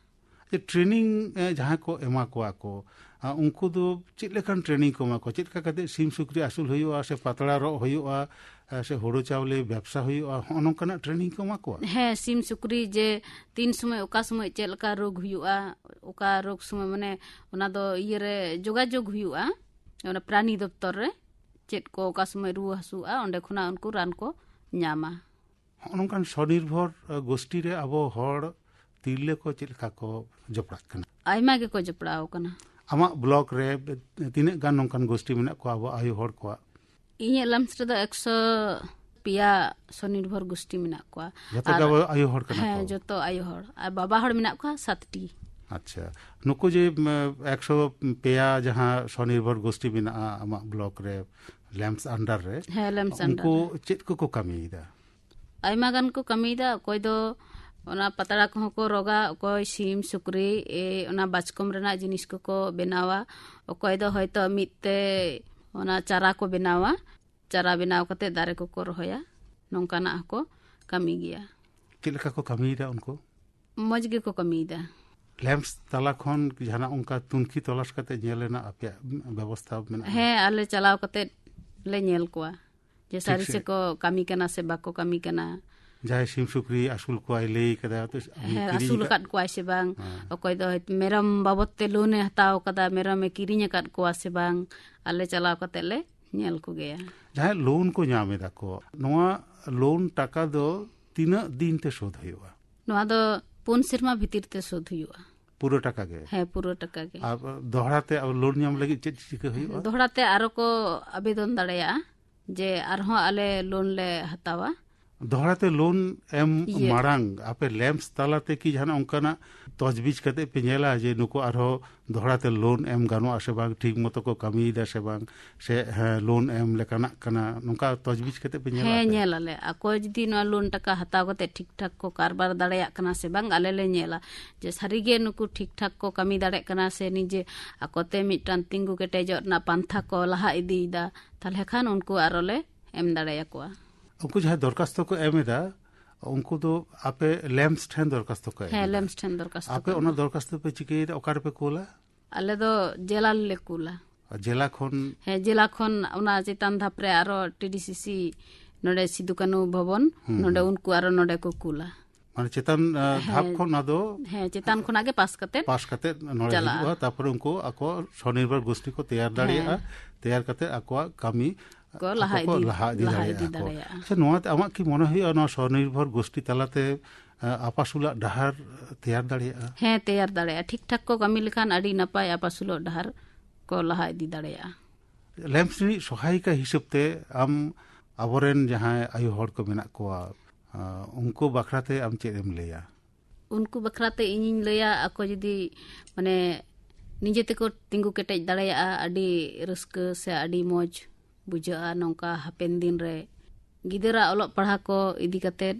ᱡᱮ ᱴᱨᱮᱱᱤᱝ, ᱮ, ᱡᱟᱦᱟᱸ ᱠᱚ ᱮᱢᱟ ᱠᱚᱣᱟ ᱠᱚ, ᱟ, ᱩᱱᱠᱩ ᱫᱚ ᱪᱮᱫ ᱞᱮᱠᱟᱱ ᱴᱨᱮᱱᱤᱝ ᱠᱚ ᱮᱢᱟ ᱠᱚᱣᱟ? ᱪᱮᱫ ᱞᱮᱠᱟ ᱠᱟᱛᱮ ᱥᱤᱢ ᱥᱩᱠᱨᱤ ᱟᱹᱥᱩᱞ ᱦᱩᱭᱩᱜᱼᱟ, ᱥᱮ ᱯᱟᱛᱲᱟ ᱨᱚᱜ ᱦᱩᱭᱩᱜᱼᱟ, ᱮ, ᱥᱮ ᱦᱩᱲᱩ ᱪᱟᱣᱞᱮ ᱵᱮᱵᱥᱟ ᱦᱩᱭᱩᱜᱼᱟ, ᱦᱚᱸᱜᱼᱚ ᱱᱚᱝᱠᱟᱱᱟᱜ ᱴᱨᱮᱱᱤᱝ ᱠᱚ ᱮᱢᱟ ᱠᱚᱣᱟ? ᱦᱮᱸ, ᱥᱤᱢ ᱥᱩᱠᱨᱤ ᱡᱮ ᱛᱤᱱ ᱥᱚᱢᱚᱭ ᱚᱠᱟ ᱥᱚᱢᱚᱭ ᱪᱮᱫ ᱞᱮᱠᱟ ᱨᱳᱜᱽ ᱦᱩᱭᱩᱜᱼᱟ, ᱚᱠᱟ ᱨᱳᱜᱽ ᱥᱚᱢᱚᱭ, ᱢᱟᱱᱮ, ᱚᱱᱟ ᱫᱚ ᱤᱭᱟᱹ ᱨᱮ ᱡᱳᱜᱟᱡᱳᱜᱽ ᱦᱩᱭᱩᱜᱼᱟ, ᱚᱱᱟ ᱯᱨᱟᱱᱤ ᱫᱚᱯᱛᱚᱨ ᱨᱮ ᱪᱮᱫ ᱠᱚ ᱚᱠᱟ ᱥᱚᱢᱚᱭ ᱨᱩᱣᱟᱹ ᱦᱟᱹᱥᱩᱜᱼᱟ, ᱚᱸᱰᱮ ᱠᱷᱚᱱᱟᱜ ᱩᱱᱠᱩ ᱨᱟᱱ ᱠᱚ ᱧᱟᱢᱟ᱾ ᱦᱚᱸᱜᱼᱚ ᱱᱚᱝᱠᱟᱱ ᱥᱚᱱᱤᱨᱵᱷᱚᱨ, ᱟ, ᱜᱳᱥᱴᱤ ᱨᱮ ᱟᱵᱚ ᱦᱚᱲ ᱛᱤᱨᱞᱟᱹ ᱠᱚ ᱪᱮᱫ ᱞᱮᱠᱟ ᱠᱚ ᱡᱚᱯᱲᱟᱜ ᱠᱟᱱᱟ? ᱟᱭᱢᱟ ᱜᱮᱠᱚ ᱡᱚᱯᱲᱟᱣ ᱟᱠᱟᱱᱟ᱾ ᱟᱢᱟᱜ ᱵᱞᱚᱠ ᱨᱮ ᱛᱤᱱᱟᱹᱜ ᱜᱟᱱ ᱱᱚᱝᱠᱟᱱ ᱜᱳᱥᱴᱤ ᱢᱮᱱᱟᱜ ᱠᱚᱣᱟ ᱟᱵᱚ ᱟᱭᱳ ᱦᱚᱲ ᱠᱚᱣᱟᱜ? ᱤᱧᱟᱹᱜ ᱞᱟᱢᱥ ᱨᱮᱫᱚ ᱮᱠᱥᱚ ᱯᱮᱭᱟ ᱥᱚᱱᱤᱨᱵᱷᱚᱨ ᱜᱳᱥᱴᱤ ᱢᱮᱱᱟᱜ ᱠᱚᱣᱟ᱾ ᱡᱚᱛᱚ ᱜᱮ ᱟᱵᱚ ᱟᱭᱳ ᱦᱚᱲ ᱠᱟᱱᱟ ᱠᱚ? ᱦᱮᱸ, ᱡᱚᱛᱚ ᱟᱭᱳ ᱦᱚᱲ, ᱟᱨ ᱵᱟᱵᱟ ᱦᱚᱲ ᱢᱮᱱᱟᱜ ᱠᱚᱣᱟ ᱥᱟᱛᱴᱤ᱾ ᱟᱪᱪᱷᱟ, ᱱᱩᱠᱩ ᱡᱮ ᱮᱠᱥᱚ ᱯᱮᱭᱟ ᱡᱟᱦᱟᱸ ᱥᱚᱱᱤᱨᱵᱷᱚᱨ ᱜᱳᱥᱴᱤ ᱢᱮᱱᱟᱜᱼᱟ ᱟᱢᱟᱜ ᱵᱞᱚᱠ ᱨᱮ, ᱞᱮᱢᱯᱥ ᱟᱱᱰᱟᱨ ᱨᱮ, ᱦᱮᱸ, ᱞᱮᱢᱯᱥ ᱟᱱᱰᱟᱨ ᱩᱱᱠᱩ ᱨᱮ᱾ ᱪᱮᱫ ᱠᱚᱠᱚ ᱠᱟᱹᱢᱤᱭᱮᱫᱟ? ᱟᱭᱢᱟ ᱜᱟᱱ ᱠᱚ ᱠᱟᱹᱢᱤᱭᱮᱫᱟ᱾ ᱚᱠᱚᱭ ᱫᱚ ᱚᱱᱟ ᱯᱟᱛᱲᱟ ᱠᱚᱦᱚᱸ ᱠᱚ ᱨᱚᱜᱟ, ᱚᱠᱚᱭ ᱥᱤᱢ, ᱥᱩᱠᱨᱤ, ᱮ, ᱚᱱᱟ ᱵᱟᱪᱠᱚᱢ ᱨᱮᱱᱟᱜ ᱡᱤᱱᱤᱥ ᱠᱚᱠᱚ ᱵᱮᱱᱟᱣᱟ, ᱚᱠᱚᱭ ᱫᱚ ᱦᱚᱭᱛᱳ ᱢᱤᱫ ᱛᱮ ᱚᱱᱟ ᱪᱟᱨᱟ ᱠᱚ ᱵᱮᱱᱟᱣᱟ, ᱪᱟᱨᱟ ᱵᱮᱱᱟᱣ ᱠᱟᱛᱮ ᱫᱟᱨᱮ ᱠᱚᱠᱚ ᱨᱚᱦᱚᱭᱟ, ᱱᱚᱝᱠᱟᱱᱟᱜ ᱦᱚᱸᱠᱚ ᱠᱟᱹᱢᱤ ᱜᱮᱭᱟ᱾ ᱪᱮᱫ ᱞᱮᱠᱟ ᱠᱚ ᱠᱟᱹᱢᱤᱭᱮᱫᱟ ᱩᱱᱠᱩ? ᱢᱚᱡᱽ ᱜᱮᱠᱚ ᱠᱟᱹᱢᱤᱭᱮᱫᱟ᱾ ᱞᱮᱢᱯᱥ ᱛᱟᱞᱟ ᱠᱷᱚᱱ ᱡᱟᱦᱟᱱᱟᱜ ᱚᱱᱠᱟ ᱛᱩᱱᱠᱷᱤ ᱛᱚᱞᱟᱥ ᱠᱟᱛᱮ ᱧᱮᱞ ᱨᱮᱱᱟᱜ ᱟᱯᱮᱭᱟᱜ ᱵᱮᱵᱚᱥᱛᱷᱟ ᱢᱮᱱᱟᱜᱼᱟ? ᱦᱮᱸ, ᱟᱞᱮ ᱪᱟᱞᱟᱣ ᱠᱟᱛᱮ ᱞᱮ ᱧᱮᱞ ᱠᱚᱣᱟ ᱡᱮ ᱴᱷᱤᱠ ᱥᱟᱹᱨᱤ ᱥᱮ ᱥᱮ ᱠᱚ ᱠᱟᱹᱢᱤ ᱠᱟᱱᱟ ᱥᱮ ᱵᱟᱠᱚ ᱠᱟᱹᱢᱤ ᱠᱟᱱᱟ᱾ ᱡᱟᱦᱟᱸᱭ ᱥᱤᱢ ᱥᱩᱠᱨᱤ ᱟᱹᱥᱩᱞ ᱠᱚᱣᱟᱭ ᱞᱟᱹᱭ ᱠᱟᱫᱟ, ᱛᱚ ᱩᱱᱤ ᱦᱮᱸ, ᱠᱤᱨᱤᱧ ᱟᱹᱥᱩᱞ ᱟᱠᱟᱫ ᱟᱠᱟᱫ ᱠᱚᱣᱟᱭ ᱥᱮ ᱵᱟᱝ, ᱦᱮᱸ᱾ ᱚᱠᱚᱭ ᱫᱚ ᱦᱚᱭᱛᱳ ᱢᱮᱨᱚᱢ ᱵᱟᱵᱚᱫ ᱛᱮ ᱞᱳᱱ ᱮ ᱦᱟᱛᱟᱣ ᱟᱠᱟᱫᱟ, ᱢᱮᱨᱚᱢ ᱮ ᱠᱤᱨᱤᱧ ᱟᱠᱟᱫ ᱠᱚᱣᱟ ᱥᱮ ᱵᱟᱝ, ᱟᱞᱮ ᱪᱟᱞᱟᱣ ᱠᱟᱛᱮ ᱞᱮ ᱧᱮᱞ ᱠᱚᱜᱮᱭᱟ᱾ ᱡᱟᱦᱟᱸᱭ ᱞᱳᱱ ᱠᱚ ᱧᱟᱢ ᱮᱫᱟ ᱠᱚ, ᱱᱚᱣᱟ ᱞᱳᱱ ᱴᱟᱠᱟ ᱫᱚ ᱛᱤᱱᱟᱹᱜ ᱫᱤᱱ ᱛᱮ ᱥᱳᱫᱷ ᱦᱩᱭᱩᱜᱼᱟ? ᱱᱚᱣᱟ ᱫᱚ ᱯᱩᱱ ᱥᱮᱨᱢᱟ ᱵᱷᱤᱛᱤᱨ ᱛᱮ ᱥᱳᱫᱷ ᱦᱩᱭᱩᱜᱼᱟ᱾ ᱯᱩᱨᱟᱹ ᱴᱟᱠᱟ ᱜᱮ? ᱦᱮᱸ, ᱯᱩᱨᱟᱹ ᱴᱟᱠᱟ ᱜᱮ᱾ ᱟᱨ ᱫᱚᱦᱲᱟ ᱛᱮ ᱟᱵᱚ ᱞᱳᱱ ᱧᱟᱢ ᱞᱟᱹᱜᱤᱫ ᱪᱮᱫ ᱪᱤᱠᱟᱹ ᱦᱩᱭᱩᱜᱼᱟ? ᱫᱚᱦᱲᱟ ᱛᱮ ᱟᱨᱚ ᱠᱚ ᱟᱵᱮᱫᱚᱱ ᱫᱟᱲᱮᱭᱟᱜᱼᱟ ᱡᱮ ᱟᱨᱦᱚᱸ ᱟᱞᱮ ᱞᱳᱱ ᱞᱮ ᱦᱟᱛᱟᱣᱟ᱾ ᱫᱚᱦᱲᱟ ᱛᱮ ᱞᱳᱱ ᱮᱢ ᱤᱭᱟᱹ᱾ ᱢᱟᱲᱟᱝ ᱟᱯᱮ ᱞᱮᱢᱯᱥ ᱛᱟᱞᱟ ᱛᱮ ᱠᱤ ᱡᱟᱦᱟᱱᱟᱜ ᱚᱱᱠᱟᱱᱟᱜ ᱛᱚᱡᱽᱵᱤᱡᱽ ᱠᱟᱛᱮ ᱯᱮ ᱧᱮᱞᱟ ᱡᱮ ᱱᱩᱠᱩ ᱟᱨᱦᱚᱸ ᱫᱚᱦᱲᱟ ᱛᱮ ᱞᱳᱱ ᱮᱢ ᱜᱟᱱᱚᱜᱼᱟ ᱥᱮ ᱵᱟᱝ, ᱴᱷᱤᱠ ᱢᱚᱛᱚ ᱠᱚ ᱠᱟᱹᱢᱤᱭᱮᱫᱟ ᱥᱮ ᱵᱟᱝ, ᱥᱮ ᱦᱮᱸ, ᱞᱳᱱ ᱮᱢ ᱞᱮᱠᱟᱱᱟᱜ ᱠᱟᱱᱟ, ᱱᱚᱝᱠᱟ ᱛᱚᱡᱽᱵᱤᱡᱽ ᱠᱟᱛᱮ ᱯᱮ ᱧᱮᱞᱟ ᱦᱮᱸ, ᱟᱯᱮ? ᱧᱮᱞ ᱟᱞᱮ᱾ ᱚᱠᱚᱭ ᱡᱩᱫᱤ ᱱᱚᱣᱟ ᱞᱳᱱ ᱴᱟᱠᱟ ᱦᱟᱛᱟᱣ ᱠᱟᱛᱮ ᱴᱷᱤᱠ ᱴᱷᱟᱠ ᱠᱚ ᱠᱟᱨᱵᱟᱨ ᱫᱟᱲᱮᱭᱟᱜ ᱠᱟᱱᱟ ᱥᱮ ᱵᱟᱝ, ᱟᱞᱮ ᱞᱮ ᱧᱮᱞᱟ ᱡᱮ ᱥᱟᱹᱨᱤᱜᱮ ᱱᱩᱠᱩ ᱴᱷᱤᱠ ᱴᱷᱟᱠ ᱠᱚ ᱠᱟᱹᱢᱤ ᱫᱟᱲᱮᱭᱟᱜ ᱠᱟᱱᱟ ᱥᱮ ᱱᱤᱡᱮ ᱟᱠᱚᱛᱮ ᱢᱤᱫᱴᱟᱝ ᱛᱤᱸᱜᱩ ᱠᱮᱴᱮᱡᱚᱜ ᱨᱮᱱᱟᱜ ᱯᱟᱱᱛᱷᱟ ᱠᱚ ᱞᱟᱦᱟ ᱤᱫᱤᱭᱮᱫᱟ, ᱛᱟᱦᱚᱞᱮ ᱠᱷᱟᱱ ᱩᱱᱠᱩ ᱟᱨᱚ ᱞᱮ ᱮᱢ ᱫᱟᱲᱮᱭᱟᱠᱚᱣᱟ᱾ ᱩᱱᱠᱩ ᱡᱟᱦᱟᱸᱭ ᱫᱚᱨᱠᱷᱟᱥᱛᱚ ᱠᱚ ᱮᱢ ᱮᱫᱟ, ᱩᱱᱠᱩ ᱫᱚ ᱟᱯᱮ ᱞᱮᱢᱯᱥ ᱴᱷᱮᱱ ᱫᱚᱨᱠᱷᱟᱥᱛᱚ ᱠᱚ ᱮᱢ ᱦᱮᱸ, ᱮᱫᱟ? ᱞᱮᱢᱯᱥ ᱴᱷᱮᱱ ᱫᱚᱨᱠᱷᱟᱥᱛᱚ ᱟᱯᱮ ᱠᱚ ᱚᱱᱟ ᱮᱢᱟ᱾ ᱫᱚᱨᱠᱷᱟᱥᱛᱚ ᱯᱮ ᱪᱤᱠᱟᱹᱭᱮᱫᱟ? ᱚᱠᱟ ᱨᱮᱯᱮ ᱠᱳᱞᱟ? ᱟᱞᱮ ᱫᱚ ᱡᱮᱞᱟ ᱞᱮ ᱠᱩᱞᱟ᱾ ᱟᱨ ᱡᱮᱞᱟ ᱠᱷᱚᱱ? ᱦᱮᱸ, ᱡᱮᱞᱟ ᱠᱷᱚᱱ ᱚᱱᱟ ᱪᱮᱛᱟᱱ ᱫᱷᱟᱯ ᱨᱮ ᱟᱨᱚ ᱴᱤ ᱰᱤ ᱥᱤ ᱥᱤ ᱱᱚᱰᱮ ᱥᱤᱫᱩ ᱠᱟᱹᱱᱩ ᱵᱷᱚᱵᱚᱱ, ᱦᱩᱸ, ᱱᱚᱰᱮ ᱦᱩᱸ᱾ ᱩᱱᱠᱩ ᱟᱨᱚ ᱱᱚᱰᱮ ᱠᱚ ᱠᱩᱞᱟ᱾ ᱢᱟᱱᱮ ᱪᱮᱛᱟᱱ, ᱟ, ᱫᱷᱟᱯ ᱦᱮᱸ᱾ ᱠᱷᱚᱱ ᱚᱱᱟ ᱫᱚ ᱦᱮᱸ, ᱪᱮᱛᱟᱱ ᱠᱷᱚᱱᱟᱜ ᱜᱮ ᱯᱟᱥ ᱠᱟᱛᱮ ᱯᱟᱥ ᱠᱟᱛᱮ ᱱᱚᱰᱮ ᱪᱟᱞᱟᱜᱼᱟ᱾ ᱦᱤᱡᱩᱜᱼᱟ, ᱛᱟᱨᱯᱚᱨᱮ ᱩᱱᱠᱩ ᱟᱠᱚ ᱥᱚᱱᱤᱨᱵᱷᱚᱨ ᱜᱳᱥᱴᱤ ᱠᱚ ᱛᱮᱭᱟᱨ ᱫᱟᱲᱮᱭᱟᱜᱼᱟ, ᱦᱮᱸ᱾ ᱛᱮᱭᱟᱨ ᱠᱟᱛᱮ ᱟᱠᱚᱣᱟᱜ ᱠᱟᱹᱢᱤ ᱠᱚ ᱞᱟᱦᱟ ᱟᱠᱚ ᱠᱚ ᱤᱫᱤ, ᱞᱟᱦᱟ ᱤᱫᱤ ᱞᱟᱦᱟ ᱤᱫᱤ ᱫᱟᱲᱮᱭᱟᱜᱼᱟ ᱠᱚ᱾ ᱫᱟᱲᱮᱭᱟᱜᱼᱟ᱾ ᱟᱪᱪᱷᱟ, ᱱᱚᱣᱟ ᱛᱮ ᱟᱢᱟᱜ ᱠᱤ ᱢᱚᱱᱮ ᱦᱩᱭᱩᱜᱼᱟ ᱱᱚᱣᱟ ᱥᱚᱱᱤᱨᱵᱷᱚᱨ ᱜᱳᱥᱴᱤ ᱛᱟᱞᱟᱛᱮ ᱟᱯᱟᱥᱩᱞᱟᱜ ᱰᱟᱦᱟᱨ ᱛᱮᱭᱟᱨ ᱫᱟᱲᱮᱭᱟᱜᱼᱟ᱾ ᱦᱮᱸ, ᱛᱮᱭᱟᱨ ᱫᱟᱲᱮᱭᱟᱜᱼᱟ᱾ ᱴᱷᱤᱠ ᱴᱷᱟᱠ ᱠᱚ ᱠᱟᱹᱢᱤ ᱞᱮᱠᱷᱟᱱ ᱟᱹᱰᱤ ᱱᱟᱯᱟᱭ ᱟᱯᱟᱥᱩᱞᱚᱜ ᱰᱟᱦᱟᱨ ᱠᱚ ᱞᱟᱦᱟ ᱤᱫᱤ ᱫᱟᱲᱮᱭᱟᱜᱼᱟ᱾ ᱞᱮᱢᱯᱥ ᱨᱤᱱᱤᱡ ᱥᱚᱦᱟᱭᱤᱠᱟ ᱦᱤᱥᱟᱹᱵ ᱛᱮ ᱟᱢ ᱟᱵᱚᱨᱮᱱ ᱡᱟᱦᱟᱸᱭ ᱟᱭᱳ ᱦᱚᱲ ᱠᱚ ᱢᱮᱱᱟᱜ ᱠᱚᱣᱟ, ᱟᱸ, ᱩᱱᱠᱩ ᱵᱟᱠᱷᱨᱟ ᱛᱮ ᱟᱢ ᱪᱮᱫ ᱮᱢ ᱞᱟᱹᱭᱟ? ᱩᱱᱠᱩ ᱵᱟᱠᱷᱨᱟ ᱛᱮ ᱤᱧᱤᱧ ᱞᱟᱹᱭᱟ, ᱟᱠᱚ ᱡᱩᱫᱤ, ᱢᱟᱱᱮ, ᱱᱤᱡᱮ ᱛᱮᱠᱚ ᱛᱤᱸᱜᱩ ᱠᱮᱴᱮᱡ ᱫᱟᱲᱮᱭᱟᱜᱼᱟ, ᱟᱹᱰᱤ ᱨᱟᱹᱥᱠᱟᱹ ᱥᱮ ᱟᱹᱰᱤ ᱢᱚᱡᱽ ᱵᱩᱡᱷᱟᱹᱜᱼᱟ᱾ ᱱᱚᱝᱠᱟ ᱦᱟᱯᱮᱱ ᱫᱤᱱ ᱨᱮ ᱜᱤᱫᱟᱹᱨᱟᱜ ᱚᱞᱚᱜ ᱯᱟᱲᱦᱟᱣ ᱠᱚ ᱤᱫᱤ ᱠᱟᱛᱮᱫ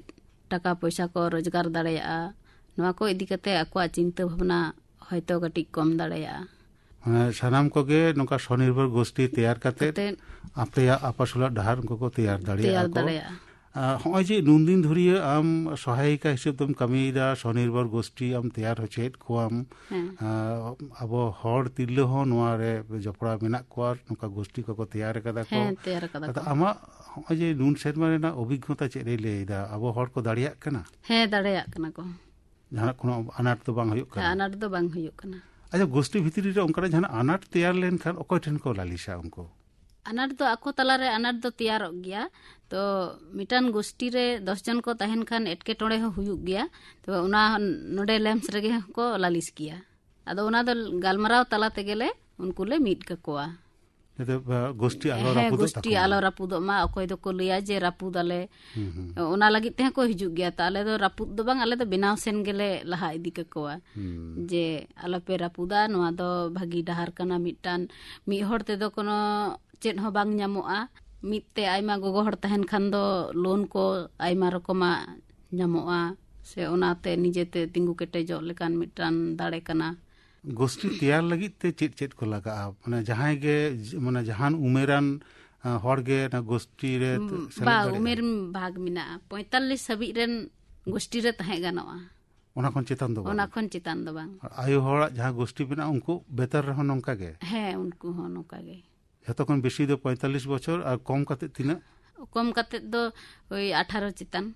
ᱴᱟᱠᱟ ᱯᱚᱭᱥᱟ ᱠᱚ ᱨᱳᱡᱽᱜᱟᱨ ᱫᱟᱲᱮᱭᱟᱜᱼᱟ, ᱱᱚᱣᱟ ᱠᱚ ᱤᱫᱤ ᱠᱟᱛᱮ ᱟᱠᱚᱣᱟᱜ ᱪᱤᱱᱛᱟᱹ ᱵᱷᱟᱵᱽᱱᱟ ᱦᱚᱭᱛᱳ ᱠᱟᱹᱴᱤᱡ ᱠᱚᱢ ᱫᱟᱲᱮᱭᱟᱜᱼᱟ᱾ ᱢᱟᱱᱮ, ᱥᱟᱱᱟᱢ ᱠᱚᱜᱮ ᱱᱚᱝᱠᱟ ᱥᱚᱱᱤᱨᱵᱷᱚᱨ ᱜᱳᱥᱴᱤ ᱛᱮᱭᱟᱨ ᱠᱟᱛᱮ ᱠᱟᱛᱮ ᱟᱯᱮᱭᱟᱜ ᱟᱯᱟᱥᱩᱞᱟᱜ ᱰᱟᱦᱟᱨ ᱩᱱᱠᱩ ᱠᱚ ᱛᱮᱭᱟᱨ ᱫᱟᱲᱮᱭᱟᱜᱼᱟ ᱛᱮᱭᱟᱨ ᱠᱚ᱾ ᱫᱟᱲᱮᱭᱟᱜᱼᱟ᱾ ᱟᱸ, ᱦᱚᱸᱜᱼᱚᱭ ᱡᱮ ᱱᱩᱱ ᱫᱤᱱ ᱫᱷᱩᱨᱤᱭᱟᱹ ᱟᱢ ᱥᱚᱦᱟᱭᱤᱠᱟ ᱦᱤᱥᱟᱹᱵ ᱛᱮᱢ ᱠᱟᱹᱢᱤᱭᱮᱫᱟ, ᱥᱚᱱᱤᱨᱵᱷᱚᱨ ᱜᱳᱥᱴᱤ ᱟᱢ ᱛᱮᱭᱟᱨ ᱦᱚᱪᱚᱭᱮᱫ ᱠᱚᱣᱟᱢ, ᱦᱮᱸ᱾ ᱟᱸ, ᱟᱵᱚ ᱦᱚᱲ ᱛᱤᱨᱞᱟᱹ ᱦᱚᱸ ᱱᱚᱣᱟ ᱨᱮ ᱡᱚᱯᱲᱟᱣ ᱢᱮᱱᱟᱜ ᱠᱚᱣᱟ, ᱱᱚᱝᱠᱟ ᱜᱳᱥᱴᱤ ᱠᱚᱠᱚ ᱛᱮᱭᱟᱨ ᱟᱠᱟᱫᱟ ᱠᱚ᱾ ᱦᱮᱸ, ᱛᱮᱭᱟᱨ ᱟᱠᱟᱫᱟ ᱟᱫᱚ ᱠᱚ᱾ ᱟᱢᱟᱜ ᱦᱚᱸᱜᱼᱚᱭ ᱡᱮ ᱱᱩᱱ ᱥᱮᱨᱢᱟ ᱨᱮᱱᱟᱜ ᱚᱵᱷᱤᱜᱽᱜᱚᱛᱟ ᱪᱮᱫ ᱮ ᱞᱟᱹᱭ ᱮᱫᱟ, ᱟᱵᱚ ᱦᱚᱲ ᱠᱚ ᱫᱟᱲᱮᱭᱟᱜ ᱠᱟᱱᱟ? ᱦᱮᱸ, ᱫᱟᱲᱮᱭᱟᱜ ᱠᱟᱱᱟ ᱠᱚ᱾ ᱡᱟᱦᱟᱱᱟᱜ ᱠᱳᱱᱳ ᱟᱱᱟᱴ ᱫᱚ ᱵᱟᱝ ᱦᱩᱭᱩᱜ ᱠᱟᱱᱟ? ᱦᱮᱸ, ᱟᱱᱟᱴ ᱫᱚ ᱵᱟᱝ ᱦᱩᱭᱩᱜ ᱠᱟᱱᱟ᱾ ᱟᱪᱪᱷᱟ, ᱜᱳᱥᱴᱤ ᱵᱷᱤᱛᱨᱤ ᱨᱮ ᱚᱱᱠᱟᱱᱟᱜ ᱡᱟᱦᱟᱱᱟᱜ ᱟᱱᱟᱴ ᱛᱮᱭᱟᱨ ᱞᱮᱱᱠᱷᱟᱱ ᱚᱠᱚᱭ ᱴᱷᱮᱱ ᱠᱚ ᱞᱟᱹᱞᱤᱥᱟ ᱩᱱᱠᱩ? ᱟᱱᱟᱴ ᱫᱚ ᱟᱠᱚ ᱛᱟᱞᱟᱨᱮ ᱟᱱᱟᱴ ᱫᱚ ᱛᱮᱭᱟᱨᱚᱜ ᱜᱮᱭᱟ᱾ ᱛᱚ, ᱢᱤᱫᱴᱟᱝ ᱜᱳᱥᱴᱤ ᱨᱮ ᱫᱚᱥ ᱡᱚᱱ ᱠᱚ ᱛᱟᱦᱮᱱ ᱠᱷᱟᱱ ᱮᱴᱠᱮᱴᱚᱬᱮ ᱦᱚᱸ ᱦᱩᱭᱩᱜ ᱜᱮᱭᱟ᱾ ᱛᱚᱵᱮ ᱚᱱᱟ ᱱᱚᱰᱮ ᱞᱮᱢᱯᱥ ᱨᱮᱜᱮ ᱦᱚᱸᱠᱚ ᱞᱟᱹᱞᱤᱥ ᱜᱮᱭᱟ᱾ ᱟᱫᱚ ᱚᱱᱟ ᱫᱚ ᱜᱟᱞᱢᱟᱨᱟᱣ ᱛᱟᱞᱟ ᱛᱮᱜᱮ ᱞᱮ ᱩᱱᱠᱩ ᱞᱮ ᱢᱤᱫ ᱠᱟᱠᱚᱣᱟ᱾ ᱡᱟᱛᱮ, ᱟ, ᱜᱳᱥᱴᱤ ᱟᱞᱚ ᱦᱮᱸ, ᱨᱟᱹᱯᱩᱫᱚᱜ ᱜᱳᱥᱴᱤ ᱛᱟᱠᱚ ᱢᱟ᱾ ᱟᱞᱚ ᱨᱟᱹᱯᱩᱫᱚᱜ ᱢᱟ᱾ ᱚᱠᱚᱭ ᱫᱚᱠᱚ ᱞᱟᱹᱭᱟ ᱡᱮ ᱨᱟᱹᱯᱩᱫ ᱟᱞᱮ᱾ ᱦᱩᱸ, ᱦᱩᱸ᱾ ᱚᱱᱟ ᱞᱟᱹᱜᱤᱫ ᱛᱮᱦᱚᱸ ᱠᱚ ᱦᱤᱡᱩᱜ ᱜᱮᱭᱟ᱾ ᱛᱚ, ᱟᱞᱮ ᱫᱚ ᱨᱟᱹᱯᱩᱫ ᱫᱚ ᱵᱟᱝ, ᱟᱞᱮ ᱫᱚ ᱵᱮᱱᱟᱣ ᱥᱮᱱ ᱜᱮᱞᱮ ᱞᱟᱦᱟ ᱤᱫᱤ ᱠᱟᱠᱚᱣᱟ᱾ ᱦᱩᱸ᱾ ᱡᱮ ᱟᱞᱚᱯᱮ ᱨᱟᱹᱯᱩᱫᱟ, ᱱᱚᱣᱟ ᱫᱚ ᱵᱷᱟᱹᱜᱤ ᱰᱟᱦᱟᱨ ᱠᱟᱱᱟ ᱢᱤᱫᱴᱟᱝ᱾ ᱢᱤᱫ ᱦᱚᱲ ᱛᱮᱫᱚ ᱠᱳᱱᱳ ᱪᱮᱫ ᱦᱚᱸ ᱵᱟᱝ ᱧᱟᱢᱚᱜᱼᱟ᱾ ᱢᱤᱫ ᱛᱮ ᱟᱭᱢᱟ ᱜᱚᱜᱚ ᱦᱚᱲ ᱛᱟᱦᱮᱱ ᱠᱷᱟᱱ ᱫᱚ ᱞᱳᱱ ᱠᱚ ᱟᱭᱢᱟ ᱨᱚᱠᱚᱢᱟᱜ ᱧᱟᱢᱚᱜᱼᱟ, ᱥᱮ ᱚᱱᱟᱛᱮ ᱱᱤᱡᱮᱛᱮ ᱛᱤᱸᱜᱩ ᱠᱮᱴᱮᱡᱚᱜ ᱞᱮᱠᱟᱱ ᱢᱤᱫᱴᱟᱝ ᱫᱟᱲᱮ ᱠᱟᱱᱟ᱾ ᱜᱳᱥᱴᱤ ᱛᱮᱭᱟᱨ ᱞᱟᱹᱜᱤᱫ ᱛᱮ ᱪᱮᱫ ᱪᱮᱫ ᱠᱚ ᱞᱟᱜᱟᱜᱼᱟ? ᱢᱟᱱᱮ, ᱡᱟᱦᱟᱸᱭ ᱜᱮ, ᱡ-, ᱢᱟᱱᱮ, ᱡᱟᱦᱟᱱ ᱩᱢᱮᱨᱟᱱ, ᱟ, ᱦᱚᱲ ᱜᱮ ᱚᱱᱟ ᱜᱳᱥᱴᱤ ᱨᱮ ᱩᱢ, ᱥᱮᱞᱮᱫ ᱵᱟ, ᱫᱟᱲᱮᱭᱟᱜᱼᱟ? ᱩᱢᱮᱨ ᱵᱷᱟᱜᱽ ᱢᱮᱱᱟᱜᱼᱟ᱾ ᱯᱚᱸᱭᱛᱟᱞᱞᱤᱥ ᱦᱟᱹᱵᱤᱡ ᱨᱮᱱ ᱜᱳᱥᱴᱤ ᱨᱮ ᱛᱟᱦᱮᱸ ᱜᱟᱱᱚᱜᱼᱟ᱾ ᱚᱱᱟ ᱠᱷᱚᱱ ᱪᱮᱛᱟᱱ ᱫᱚ ᱵᱟᱝ? ᱚᱱᱟ ᱠᱷᱚᱱ ᱪᱮᱛᱟᱱ ᱫᱚ ᱵᱟᱝ᱾ ᱟᱨ ᱟᱭᱳ ᱦᱚᱲᱟᱜ ᱡᱟᱦᱟᱸ ᱜᱳᱥᱴᱤ ᱢᱮᱱᱟᱜᱼᱟ, ᱩᱱᱠᱩ ᱵᱮᱛᱟᱨ ᱨᱮᱦᱚᱸ ᱱᱚᱝᱠᱟ ᱜᱮ? ᱦᱮᱸ, ᱩᱱᱠᱩ ᱦᱚᱸ ᱱᱚᱝᱠᱟ ᱜᱮ᱾ ᱡᱷᱚᱛᱚ ᱠᱷᱚᱱ ᱵᱮᱥᱤ ᱫᱚ ᱯᱚᱸᱭᱛᱟᱞᱞᱤᱥ ᱵᱚᱪᱷᱚᱨ, ᱟᱨ ᱠᱚᱢ ᱠᱟᱛᱮ ᱛᱤᱱᱟᱹᱜ? ᱠᱚᱢ ᱠᱟᱛᱮ ᱫᱚ ᱳᱭ ᱟᱴᱷᱟᱨᱚ ᱪᱮᱛᱟᱱ᱾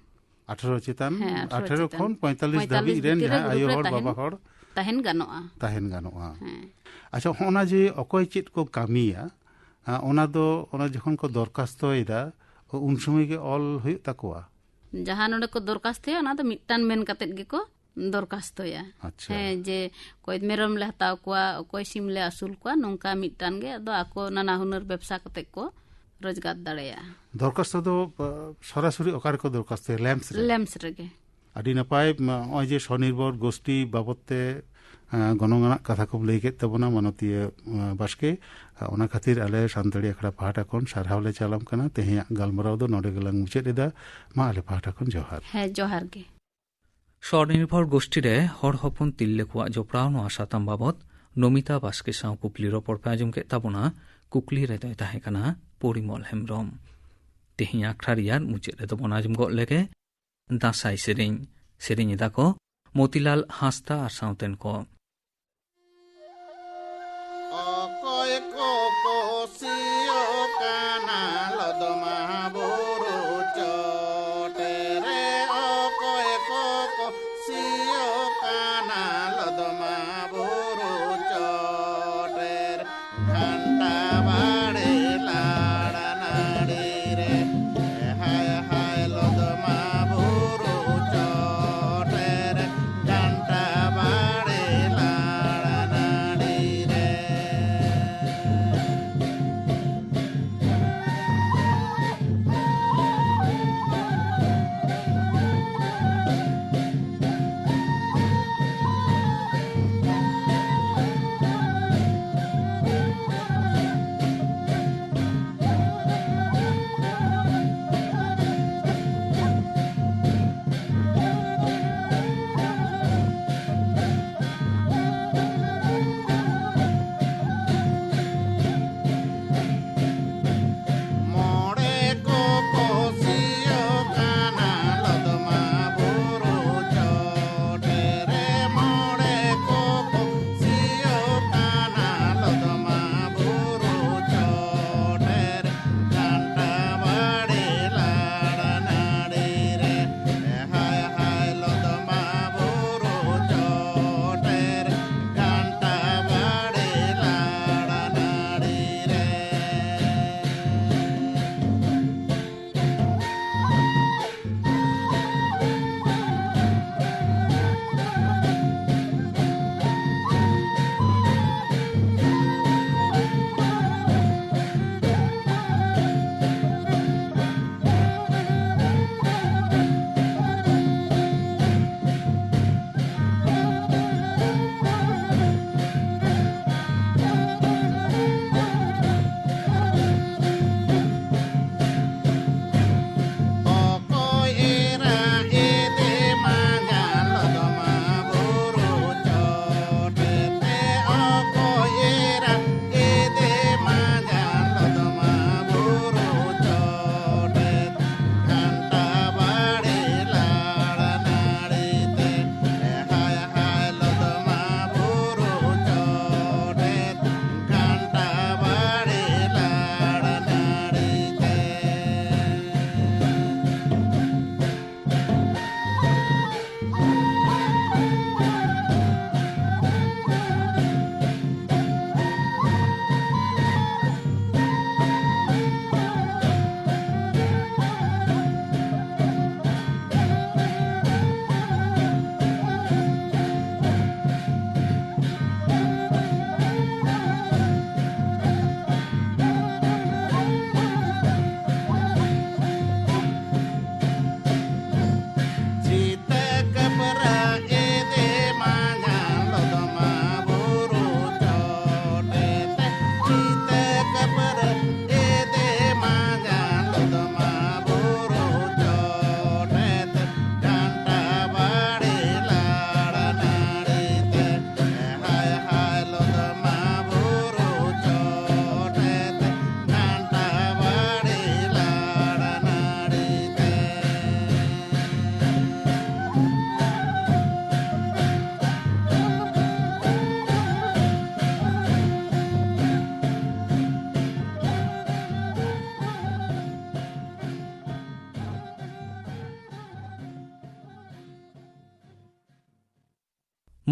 ᱟᱴᱷᱟᱨᱚ ᱪᱮᱛᱟᱱ, ᱦᱮᱸ, ᱟᱴᱷᱟᱨᱚ ᱟᱴᱷᱟᱨᱚ ᱪᱮᱛᱟᱱ᱾ ᱠᱷᱚᱱ ᱯᱚᱸᱭᱛᱟᱞᱞᱤᱥ ᱯᱚᱸᱭᱛᱟᱞᱞᱤᱥ ᱫᱷᱟᱹᱵᱤᱡ ᱨᱮᱱ ᱵᱷᱤᱛᱤᱨ ᱨᱮ ᱡᱟᱦᱟᱸᱭ ᱜᱨᱩᱯ ᱟᱭᱳ ᱨᱮ ᱦᱚᱲ, ᱛᱟᱦᱮᱱ, ᱵᱟᱵᱟ ᱦᱚᱲ ᱛᱟᱦᱮᱱ ᱜᱟᱱᱚᱜᱼᱟ᱾ ᱛᱟᱦᱮᱱ ᱜᱟᱱᱚᱜᱼᱟ᱾ ᱦᱮᱸ᱾ ᱟᱪᱪᱷᱟ, ᱦᱚᱸᱜᱼᱱᱟ ᱡᱮ ᱚᱠᱚᱭ ᱪᱮᱫ ᱠᱚ ᱠᱟᱹᱢᱤᱭᱟ, ᱟ, ᱚᱱᱟ ᱫᱚ, ᱚᱱᱟ ᱡᱚᱠᱷᱚᱱ ᱠᱚ ᱫᱚᱨᱠᱷᱟᱥᱛᱚᱭᱮᱫᱟ, ᱩᱱ ᱥᱚᱢᱚᱭ ᱜᱮ ᱚᱞ ᱦᱩᱭᱩᱜ ᱛᱟᱠᱚᱣᱟ? ᱡᱟᱦᱟᱸ ᱱᱚᱰᱮ ᱠᱚ ᱫᱚᱨᱠᱷᱟᱥᱛᱚᱭᱟ, ᱚᱱᱟ ᱫᱚ ᱢᱤᱫᱴᱟᱝ ᱢᱮᱱ ᱠᱟᱛᱮᱫ ᱜᱮᱠᱚ ᱫᱚᱨᱠᱷᱟᱥᱛᱚᱭᱟ᱾ ᱟᱪᱪᱷᱟ᱾ ᱦᱮᱸ, ᱡᱮ ᱚᱠᱚᱭ ᱢᱮᱨᱚᱢ ᱞᱮ ᱦᱟᱛᱟᱣ ᱠᱚᱣᱟ, ᱚᱠᱚᱭ ᱥᱤᱢ ᱞᱮ ᱟᱹᱥᱩᱞ ᱠᱚᱣᱟ, ᱱᱚᱝᱠᱟ ᱢᱤᱫᱴᱟᱝ ᱜᱮ᱾ ᱟᱫᱚ ᱟᱠᱚ ᱱᱟᱱᱟ ᱦᱩᱱᱟᱹᱨ ᱵᱮᱵᱽᱥᱟ ᱠᱟᱛᱮᱫ ᱠᱚ ᱨᱳᱡᱽᱜᱟᱨ ᱫᱟᱲᱮᱭᱟᱜᱼᱟ᱾ ᱫᱚᱨᱠᱷᱟᱥᱛᱚ ᱫᱚ, ᱟ, ᱥᱚᱨᱟᱥᱚᱨᱤ ᱚᱠᱟ ᱨᱮᱠᱚ ᱫᱚᱨᱠᱷᱟᱥᱛᱚᱭᱟ? ᱞᱮᱢᱯᱥ ᱨᱮ? ᱞᱮᱢᱯᱥ ᱨᱮᱜᱮ᱾ ᱟᱹᱰᱤ ᱱᱟᱯᱟᱭ᱾ ᱢᱟ, ᱱᱚᱜᱼᱚᱭ ᱡᱮ ᱥᱚᱱᱤᱨᱵᱷᱚᱨ ᱜᱳᱥᱴᱤ ᱵᱟᱵᱚᱫ ᱛᱮ, ᱟ, ᱜᱚᱱᱚᱝ ᱟᱱᱟᱜ ᱠᱟᱛᱷᱟ ᱠᱚᱢ ᱞᱟᱹᱭ ᱠᱮᱫ ᱛᱟᱵᱚᱱᱟ, ᱢᱟᱱᱚᱛᱤᱭᱟᱹ, ᱟ, ᱵᱟᱥᱠᱮ, ᱟ, ᱚᱱᱟ ᱠᱷᱟᱹᱛᱤᱨ ᱟᱞᱮ ᱥᱟᱱᱛᱟᱲᱤ ᱟᱠᱷᱲᱟ ᱯᱟᱦᱴᱟ ᱠᱷᱚᱱ ᱥᱟᱨᱦᱟᱣ ᱞᱮ ᱪᱟᱞᱟᱢ ᱠᱟᱱᱟ᱾ ᱛᱮᱦᱮᱧᱟᱜ ᱜᱟᱞᱢᱟᱨᱟᱣ ᱫᱚ ᱱᱚᱰᱮ ᱜᱮᱞᱟᱝ ᱢᱩᱪᱟᱹᱫ ᱮᱫᱟ᱾ ᱢᱟ ᱟᱞᱮ ᱯᱟᱦᱴᱟ ᱠᱷᱚᱱ ᱡᱚᱦᱟᱨ᱾ ᱦᱮᱸ, ᱡᱚᱦᱟᱨ ᱜᱮ᱾ ᱥᱚᱱᱤᱨᱵᱷᱚᱨ ᱜᱳᱥᱴᱤ ᱨᱮ ᱦᱚᱲ ᱦᱚᱯᱚᱱ ᱛᱤᱨᱞᱟᱹ ᱠᱚᱣᱟᱜ ᱡᱚᱯᱲᱟᱣ ᱱᱚᱣᱟ ᱥᱟᱛᱟᱢ ᱵᱟᱵᱚᱛ ᱱᱚᱢᱤᱛᱟ ᱵᱟᱥᱠᱮ ᱥᱟᱶ ᱠᱩᱠᱞᱤ ᱨᱚᱯᱚᱲ ᱯᱮ ᱟᱸᱡᱚᱢ ᱠᱮᱫ ᱛᱟᱵᱚᱱᱟ᱾ ᱠᱩᱠᱞᱤ ᱨᱮᱫᱚᱭ ᱛᱟᱦᱮᱸ ᱠᱟᱱᱟ ᱯᱚᱨᱤᱢᱚᱞ ᱦᱮᱢᱵᱨᱚᱢ᱾ ᱛᱮᱦᱮᱧ ᱟᱠᱷᱲᱟ ᱨᱮᱭᱟᱜ ᱢᱩᱪᱟᱹᱫ ᱨᱮᱫᱚ ᱵᱚᱱ ᱟᱸᱡᱚᱢ ᱜᱚᱫ ᱞᱮᱜᱮ ᱫᱟᱸᱥᱟᱭ ᱥᱮᱨᱮᱧ᱾ ᱥᱮᱨᱮᱧ ᱮᱫᱟ ᱠᱚ ᱢᱚᱛᱤᱞᱟᱞ ᱦᱟᱸᱥᱫᱟ ᱟᱨ ᱥᱟᱶᱛᱮᱱ ᱠᱚ᱾ ᱚᱠᱚᱭ ᱠᱚᱠᱚ ᱥᱤᱭᱳᱜ ᱠᱟᱱᱟ ᱞᱚᱫᱚᱢᱟ ᱵᱩᱨᱩ ᱪᱚᱴ ᱨᱮ? ᱚᱠᱚᱭ ᱠᱚᱠᱚ ᱥᱤᱭᱳᱜ ᱠᱟᱱᱟ ᱞᱚᱫᱚᱢᱟ ᱵᱩᱨᱩ ᱪᱚᱴ ᱨᱮ? ᱜᱷᱟᱱᱴᱟ ᱵᱟᱲᱮ ᱞᱟᱲ ᱱᱟᱹᱲᱤ ᱨᱮ, ᱦᱟᱭ ᱦᱟᱭ ᱞᱚᱫᱚᱢᱟ ᱵᱩᱨᱩ ᱪᱚᱴ ᱨᱮ, ᱜᱷᱟᱱᱴᱟ ᱵᱟᱲᱮ ᱞᱟᱲ ᱱᱟᱹᱲᱤ ᱨᱮ᱾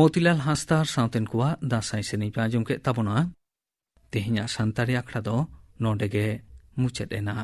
ᱢᱚᱛᱤᱞᱟᱞ ᱦᱟᱸᱥᱫᱟ ᱟᱨ ᱥᱟᱶᱛᱮᱱ ᱠᱚᱣᱟᱜ ᱫᱟᱸᱥᱟᱭ ᱥᱮᱨᱮᱧ ᱯᱮ ᱟᱸᱡᱚᱢ ᱠᱮᱫ ᱛᱟᱵᱚᱱᱟ᱾ ᱛᱮᱦᱮᱧᱟᱜ ᱥᱟᱱᱛᱟᱲᱤ ᱟᱠᱷᱲᱟ ᱫᱚ ᱱᱚᱰᱮ ᱜᱮ ᱢᱩᱪᱟᱹᱫ ᱮᱱᱟ᱾